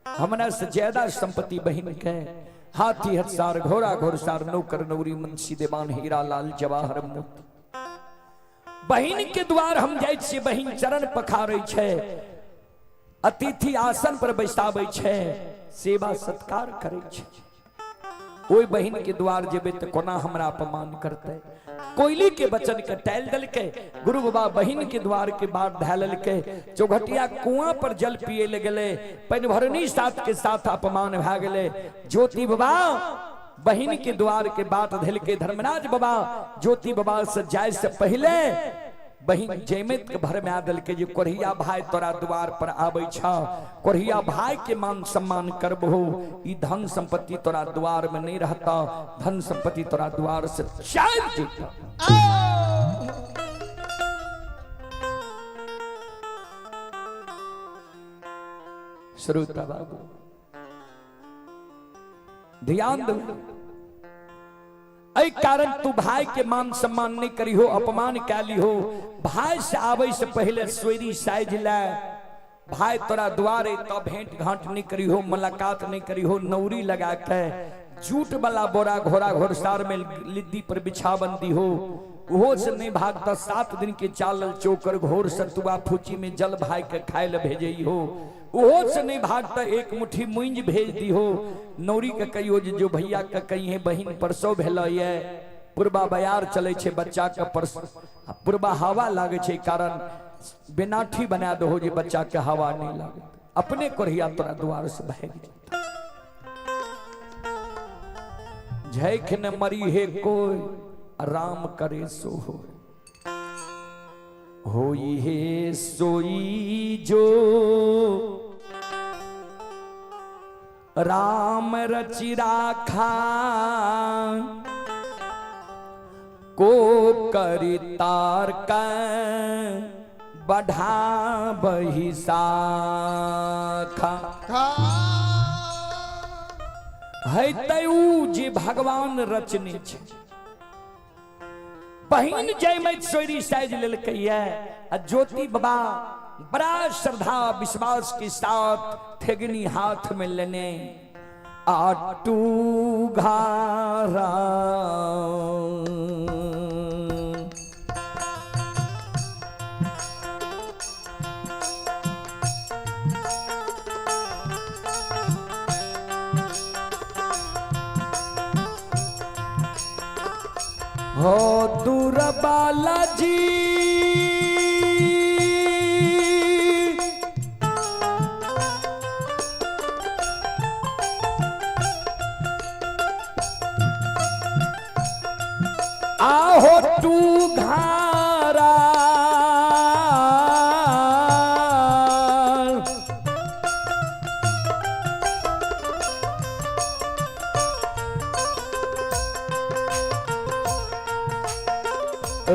हमरा से ज्यादा संपत्ति बहिन के, हाथी हथसार घोड़ा घोड़सार नौकर नौरी मुंशी देवान हीरा लाल जवाहर मोती। बहिन के द्वार हम जाइ छियै, बहिन चरण पखारै छै, अतिथि आसन पर बैसाबै छै, सेवा सत्कार करै छै। ओहि बहिन के द्वार जेबै तऽ कोना हमरा अपमान करतै। कोयली के वचन के टालि देलकै। गुरु बाबा बहिन के द्वार के बाट धए लेलकै। चौघटिया कुआं पर जल पिए ले गेलै, पनिभरनी साथ के साथ अपमान भए गेलै। ज्योति बाबा बहिन के द्वार के बाट धेलकै। धर्मराज बाबा ज्योति बाबा से जाय से पहले बहिन जयमत के भर में आ देलकै जे कोढ़िया भाई तोरा द्वार पर आबै छ, कोढ़िया भाई के मान सम्मान करबहो, ई धन संपत्ति तोरा द्वार में नहीं रहता, धन संपत्ति तोरा द्वार से चल जेता। श्रोता बाबू ध्यान दो, एहि कारण तू भाई के मान सम्मान नहीं करी हो, अपमान कैली हो। भाई से आवे से पहले सोरी साइज ले, भाई तोरा द्वारे तो भेंट घाट नहीं करी हो, मुलाकात नहीं करी हो, नौरी लगा के जूट वाला बोरा घोड़ा घोड़सार में लिद्दी पर बिछावन दी हो, ओहो से नहीं भागता। 7 दिन के चालल चोकर घोर सतुआ फूची में जल भाई के खाए ले भेजई हो, ओहो से नहीं भागता। एक मुट्ठी मुंज भेज दी हो, नौरी के कहियो जो भैया के कही है बहिन परसो भेल ये, पूर्वा बयार चले छे बच्चा के परस पूर्वा हवा लागे छे, कारण बेनाठी बना दो जे बच्चा के हवा नहीं लागे, अपने कोढ़िया तोरा द्वार से भाग जेतौ। झैख न मरी है कोई राम करे सो हो, होई हे सोई जो राम रचि राखा, को करी तार का बढ़ा बही शाखा। है तू जे भगवान रचने छे। बहिन जयमत सोरी साइज लेलकै आ ज्योति बाबा बड़ा श्रद्धा विश्वास के साथ ठेगनी हाथ में लेने आटू घारा हो दूर बालाजी आहो तू घारा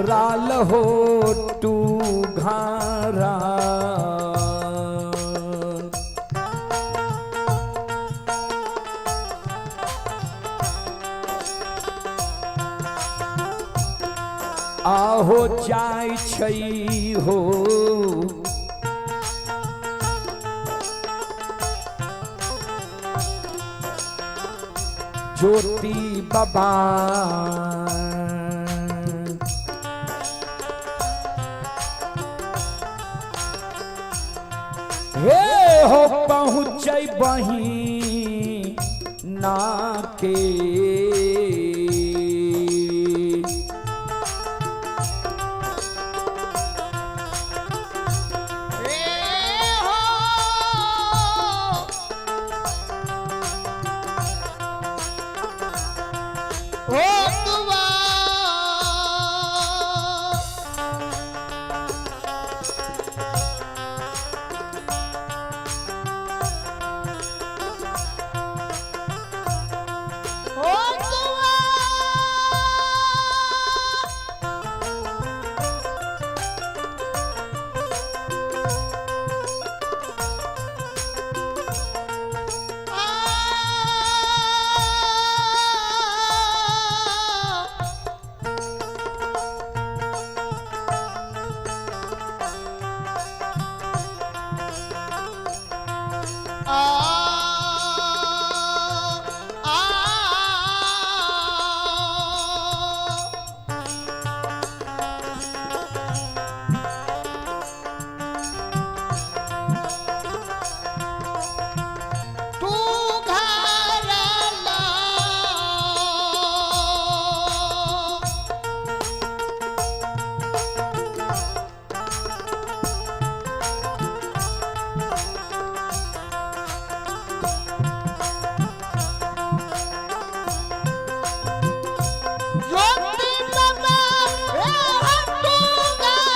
राल हो तू घारा। आहो जाय छै हो ज्योति बाबा। हे हो पहुँचै बही ना के। ए हो ओ दुआ ओ दुआ आ आ आ तू घर ला ज्योति बाबा ए तू घर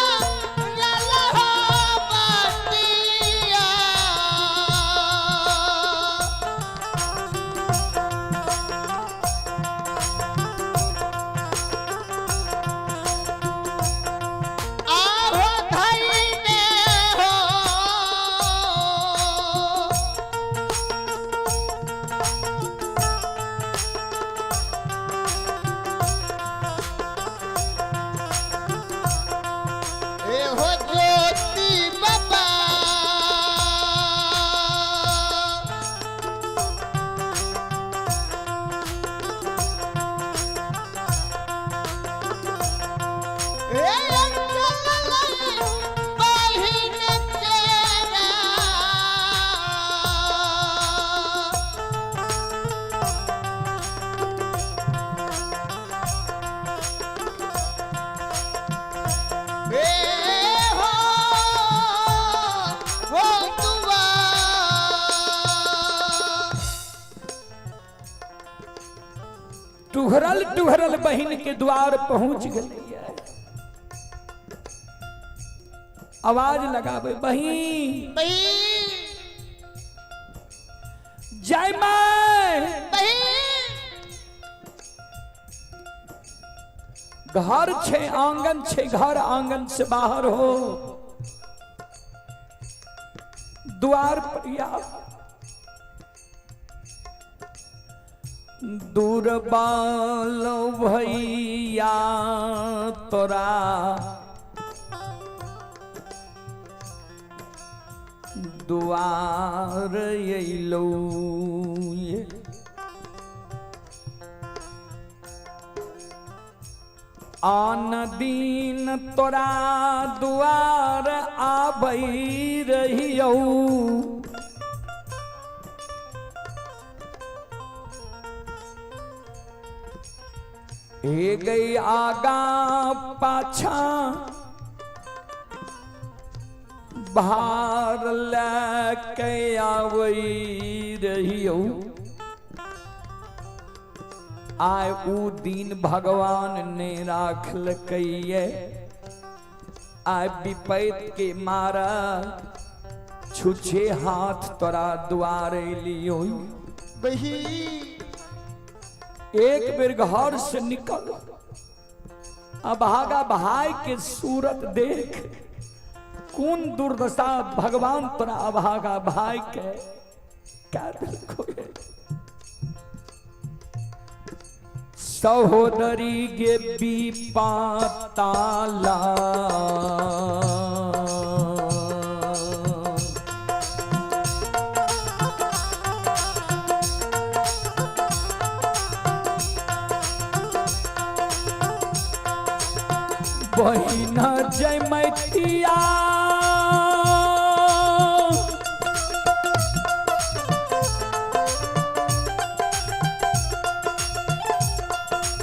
ला बतिया। आहो धैने हो ए हो ज्योति बाबा। ए अंचल बहिन तेरा। ए हो हो दुआ। टुहरल टुहरल बहिन के द्वार पहुंच गई। आवाज लगावे बहिन बहिन जय मां। बहिन घर छे आंगन छे, घर आंगन से बाहर हो द्वार पर या दूर बाल भैया तोरा दुआर अइलो। आन दिन तोरा दुआर आबै रहियौ। हे गई आगा पाछा भार लैके आवई रहियो। आय ऊ दिन भगवान ने राखलकैये, आय विपैत के मारा छुछे हाथ तोरा द्वारे लियो। बही एक बेर घर से निकल अभागा भाई के सूरत देख कौन दुर्दशा भगवान तोरा अभागा भाई के क्या देखो। सहोदरी गे बीपाताला बहिना जयमतिया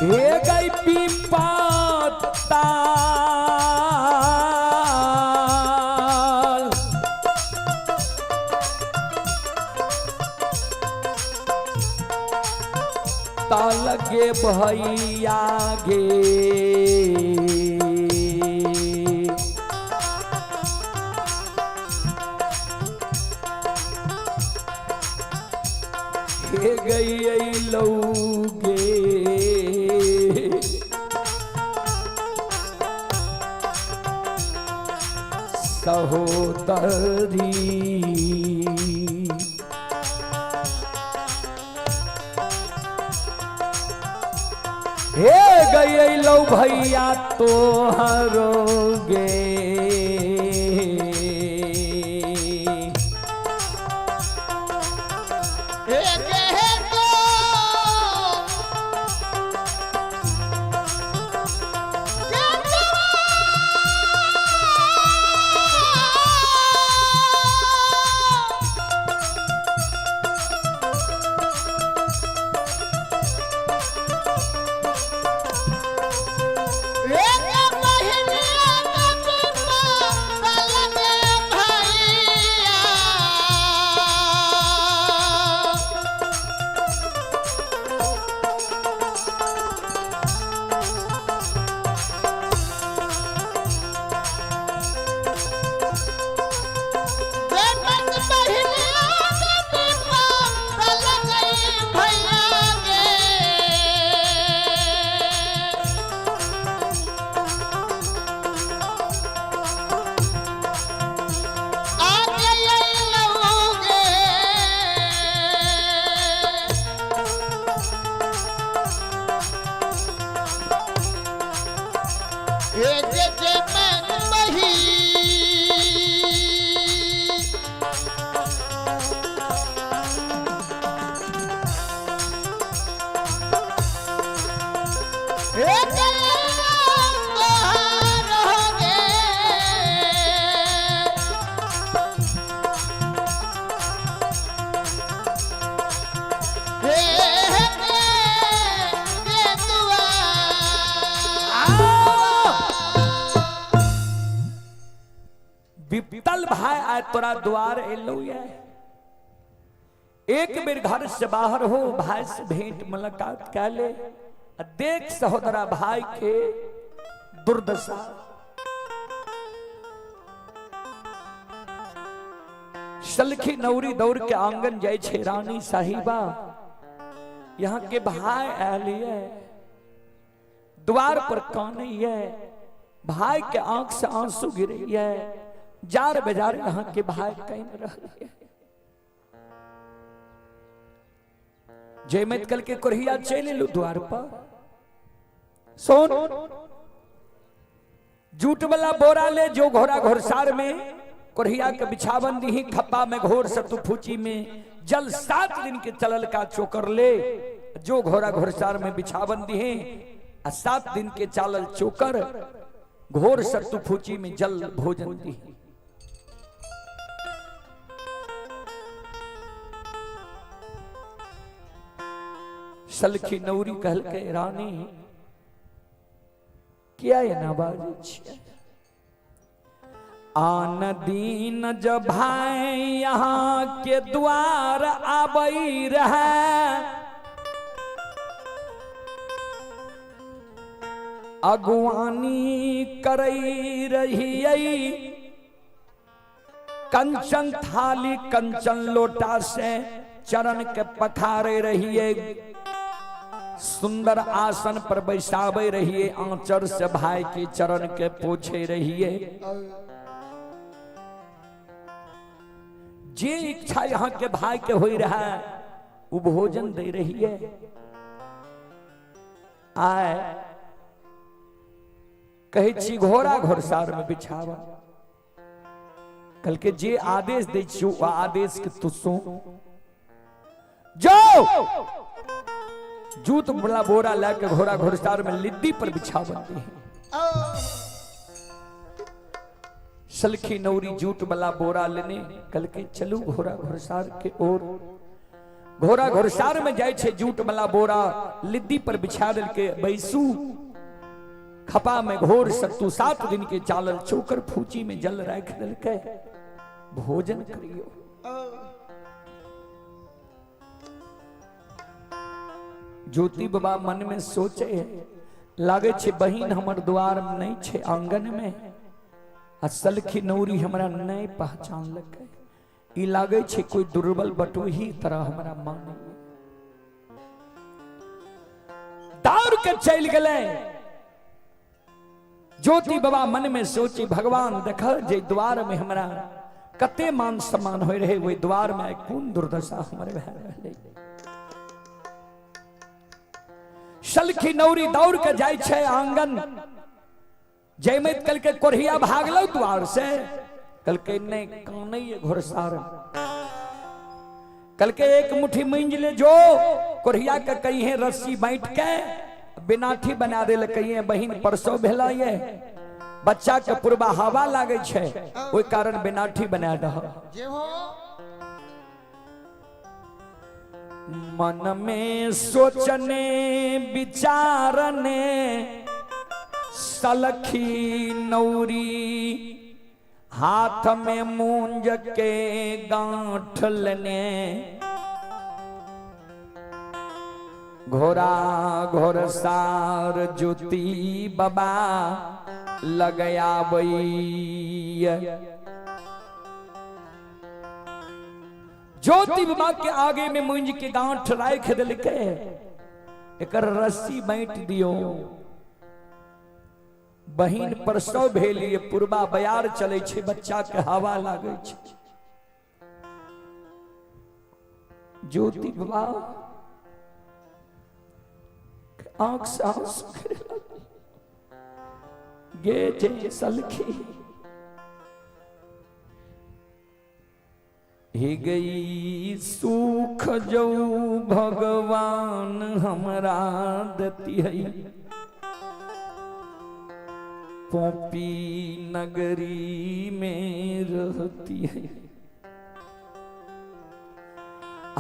हे गई पीपाताल ताल गे भैया गे हे गई लौगे सहोदरी। हे गई लो भैया तो हरोगे विपतल भाई आए तोरा द्वार एलो। एक बेर घर से बाहर हो भाई से भेंट मुलाकात कर ले, देख सहोदरा भाई के दुर्दशा। सलखी नौरी दौड़ के आंगन जाय छे रानी साहिबा, यहाँ के भाई आयल है द्वार पर काने है, भाई के आंख से आंसू गिरे है, जार बेजार यहाँ के भाई कहीं रहे। जयमत कल के कोरहिया चले लो द्वार पर, सोन जूट वाला बोरा ले जो घोड़ा घोड़सार में कोरहिया के बिछावन दी, खप्पा में घोर सतु फूची में जल 7 दिन के चलल का चोकर ले, जो घोड़ा घोड़सार में बिछावन दी आ 7 दिन के चालल चोकर घोर सतु फूची में जल भोजन दी। सलखी नौरी कहल के रानी किया एना बाजै छियै? आन दिन जब भाई यहाँ के द्वार आबै रहे, अगुवानी करई रहियै, कंचन थाली कंचन लोटा से चरण के पखारे रहिए, सुंदर आसन पर बैसाबे रहिए, आंचर से भाई के चरण के पोछे रहिए। जे इच्छा यहाँ के भाई के हो रहा है वो भोजन दे रही है। आए कहे छी घोड़ा घोड़सार में बिछावा, कल के जे आदेश दे छी वो आदेश के तू सुन। जाओ जूत बड़ा बोरा लाके घोड़ा घोड़सार में लिद्दी पर बिछावन दे। सलखी नौरी जूट वाला बोरा लेने कल के चलू घोड़ा घोड़सार के ओर। घोड़ा घोड़सार में जाय छे, जूट वाला बोरा लिद्दी पर बिछा दल के बैसू, खपा में घोर सत्तू 7 दिन के चालल चोकर फूची में जल राख दल के भोजन करियो। ज्योति बाबा मन में सोचे लागे छे बहिन हमर द्वार में नहीं छे आंगन में, आ सलखी नौरी हमरा नहीं पहचान लगे, ई लागे छे कोई दुर्बल बटोही तरह हमरा माने। दौड़ के चल गए। ज्योति बाबा मन में सोचे भगवान देख जे द्वार में हमरा कते मान सम्मान हो रहे, वही द्वार में कोन दुर्दशा हमरे भए रहले। सलखी नौरी दौड़ के जाय छे आंगन, जयमत कल के कोढ़िया भागलो द्वार से, कल के नहीं काने घोड़सार, कल के एक मुट्ठी मिंज ले जो कोढ़िया के कही है रस्सी बांट के बिनाठी बना दे, कही है बहिन परसों भेला ये बच्चा के पूर्वा हवा लागे छे, ओई कारण बिनाठी बना दह। मन में सोचने विचारने सलखी नौरी, हाथ में मूंज के गांठ लेने, घोड़ा घोड़सार ज्योति बाबा लगाबैया। ज्योति बाबा के आगे में मूंज के गांठ राख दिलके, एकर रस्सी बांट दियो। बहिन परसों भेलिए पूर्वा बयार चले छे, बच्चा के हवा लागे छे। ज्योति बाबा आंख से आंसू गिरे गे जे सलखी ही गई, सुख जो भगवान हमरा देती है, पोपी नगरी में रहती है।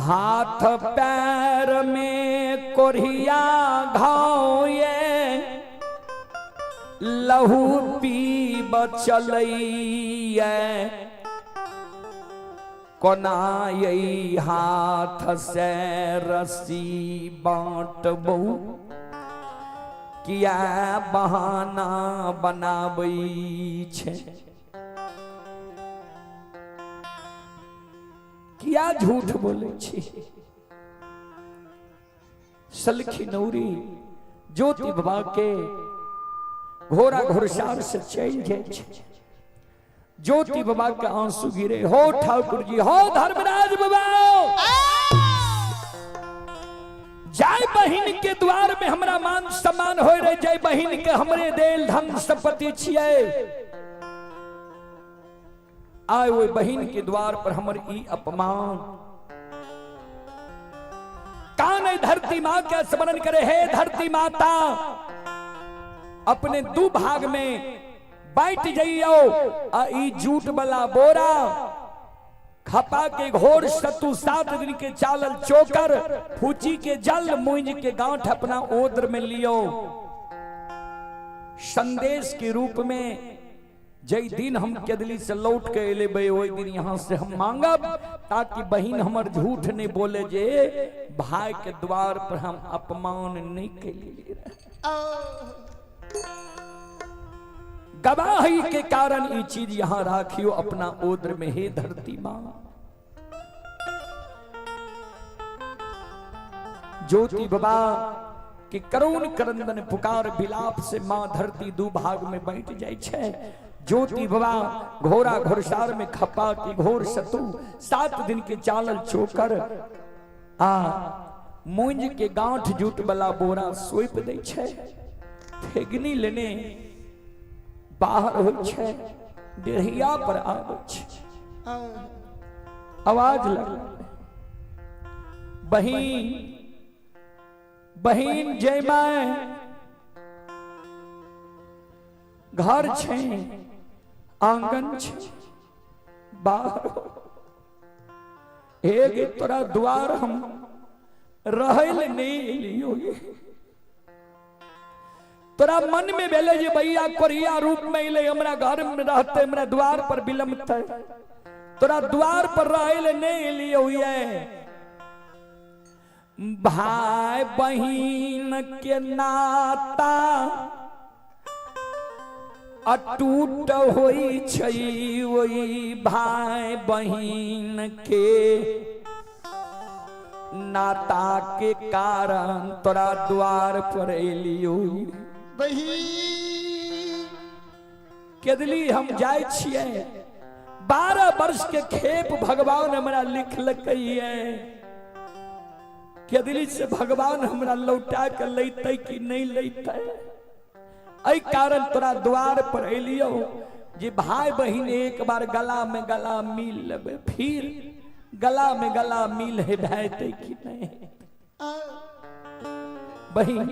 हाथ पैर में कोरिया घाव ये लहू पी बचलैया, कोना यही हाथ से रस्सी बांटबू, किया बहाना बनाबै छे, किया झूठ बोले छी। सलखी नौरी ज्योति बाबा के घोड़ा घोड़सार से चल जाए छे। ज्योति बाबा के आंसू गिरे, हो ठाकुर जी, हो धर्मराज बाबा, जय बहिन के द्वार में हमरा मान सम्मान हो रहे, जय बहिन के हमरे देल धन संपत्ति छियै, आए ओहि बहिन के द्वार पर हमर ई अपमान। कान धरती मां के स्मरण करे, हे धरती माता अपने दू भाग में बैठ जाइयो, आ ई जूट वाला बोरा खपा के घोर सत्तू 7 दिन के चालल चोकर फूची के जल मुंज के गांठ अपना ओद्र में लियो। संदेश के रूप में जै दिन हम केदली से लौट के एलेबै ओहि दिन यहाँ से हम मांगब, ताकि बहिन हमर झूठ नहीं बोले जे भाई के द्वार पर हम अपमान नहीं कैलिए। गवाही के कारण ई चीज यहाँ राखियो अपना ओद्र में, हे धरती मां। ज्योति बाबा कि करुण क्रंदन पुकार विलाप से मां धरती दू भाग में बैठ जाय छै। ज्योति बाबा घोड़ा घोड़सार में खपा की घोर सतु 7 दिन के चालल चोकर आ मुंज के गांठ जूट वाला बोरा सौंप दै छै। ठेगनी लेने बाहर होइ छै, डेढ़िया पर आबै छै। आवाज लगल, बहिन बहिन जय my घर छै, आंगन छै, बाहर हो। एक तोरा द्वार हम रहल नहीं एलियो। तोरा मन में भेले जे भैया कोरिया रूप में अइले हमरा घर में रहते, हमरा द्वार पर विलम्बते। तोरा द्वार पर रहल नहीं एलियो। ये भाई बहिन के नाता अटूट होई छै, ओई भाई बहिन के नाता के कारण तोरा द्वार पर एलियो। केदली हम जाय छियै, 12 वर्ष के खेप भगवान हमरा लिखलकै। केदली से भगवान हमरा लौटा के लैतै कि नहीं लैतै, एहि कारण तोरा द्वार पर एलियो जे भाई बहिन एक बार गला में गला मिल लेबै, फिर गला में गला मिल है भैतै कि नहीं। बहिन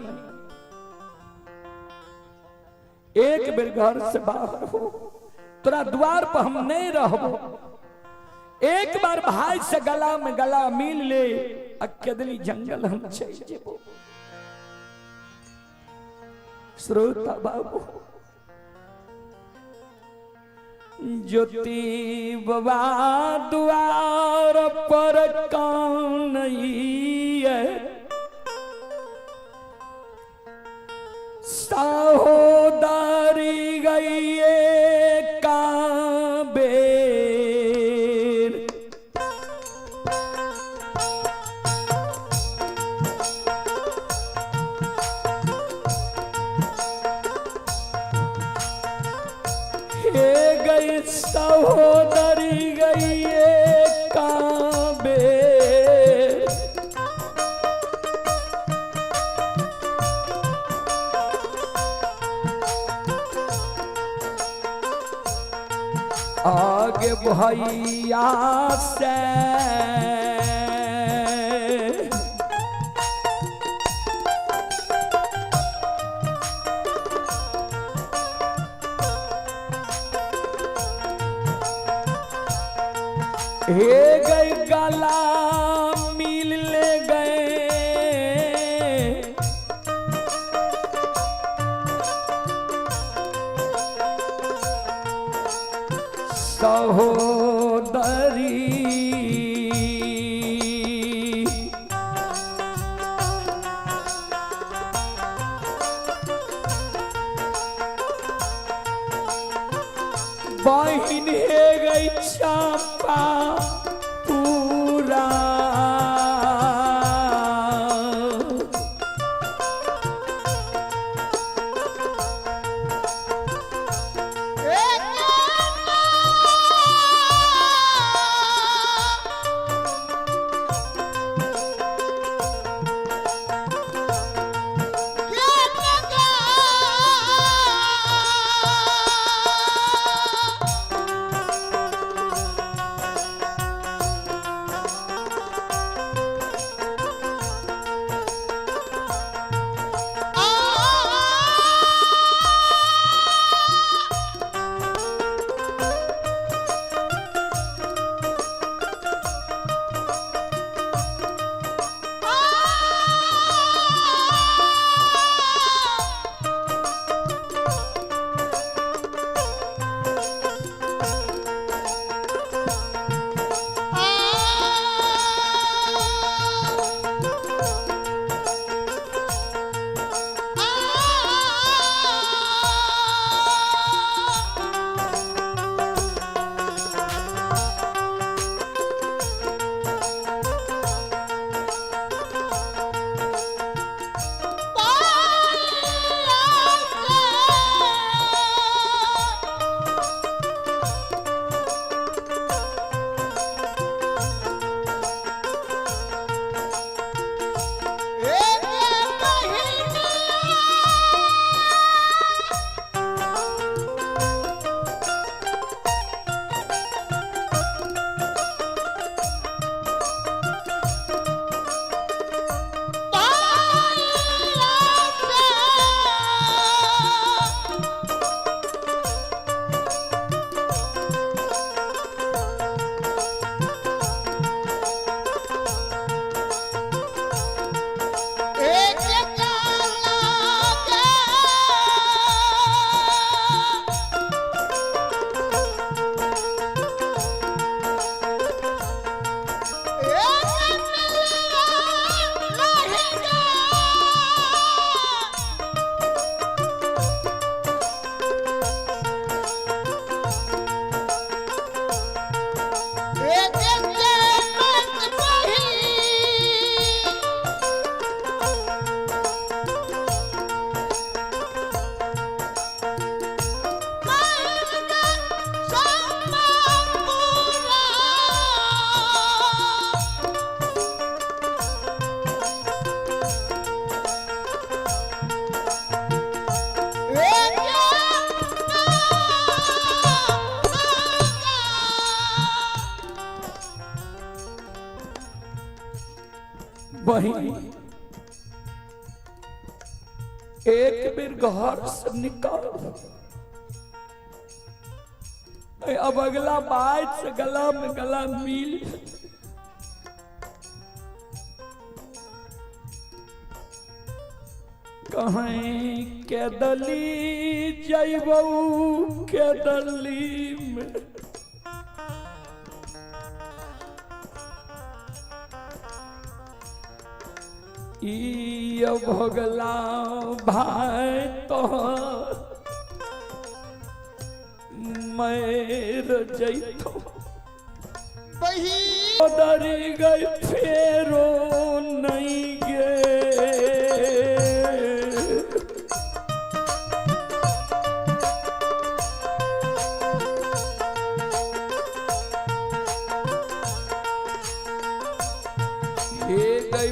एक बेर घर से बाहर हो, तोरा द्वार पर हम नहीं रहबो। एक बार भाई से गला में गला मिल ले, अकेदली जंगल हम चल जेबो। श्रोता बाबू ज्योति बाबा द्वार पर कौन है, सहोदरी गई काबेर। हे गई सहोदरी गई काबेर। आगे भैया से हे गई गला मिल ले गए, सहोदरी। बहिन हे गई चापा पूरा। बहिन, एक बेर घर से निकल, अब अगला बात से गला में गला मिल। कहीं के दली जैबऊ के दली में, ई भोगला भाई तो मैर जैतो। बही दरी गई फेरो नहीं गे। हे गई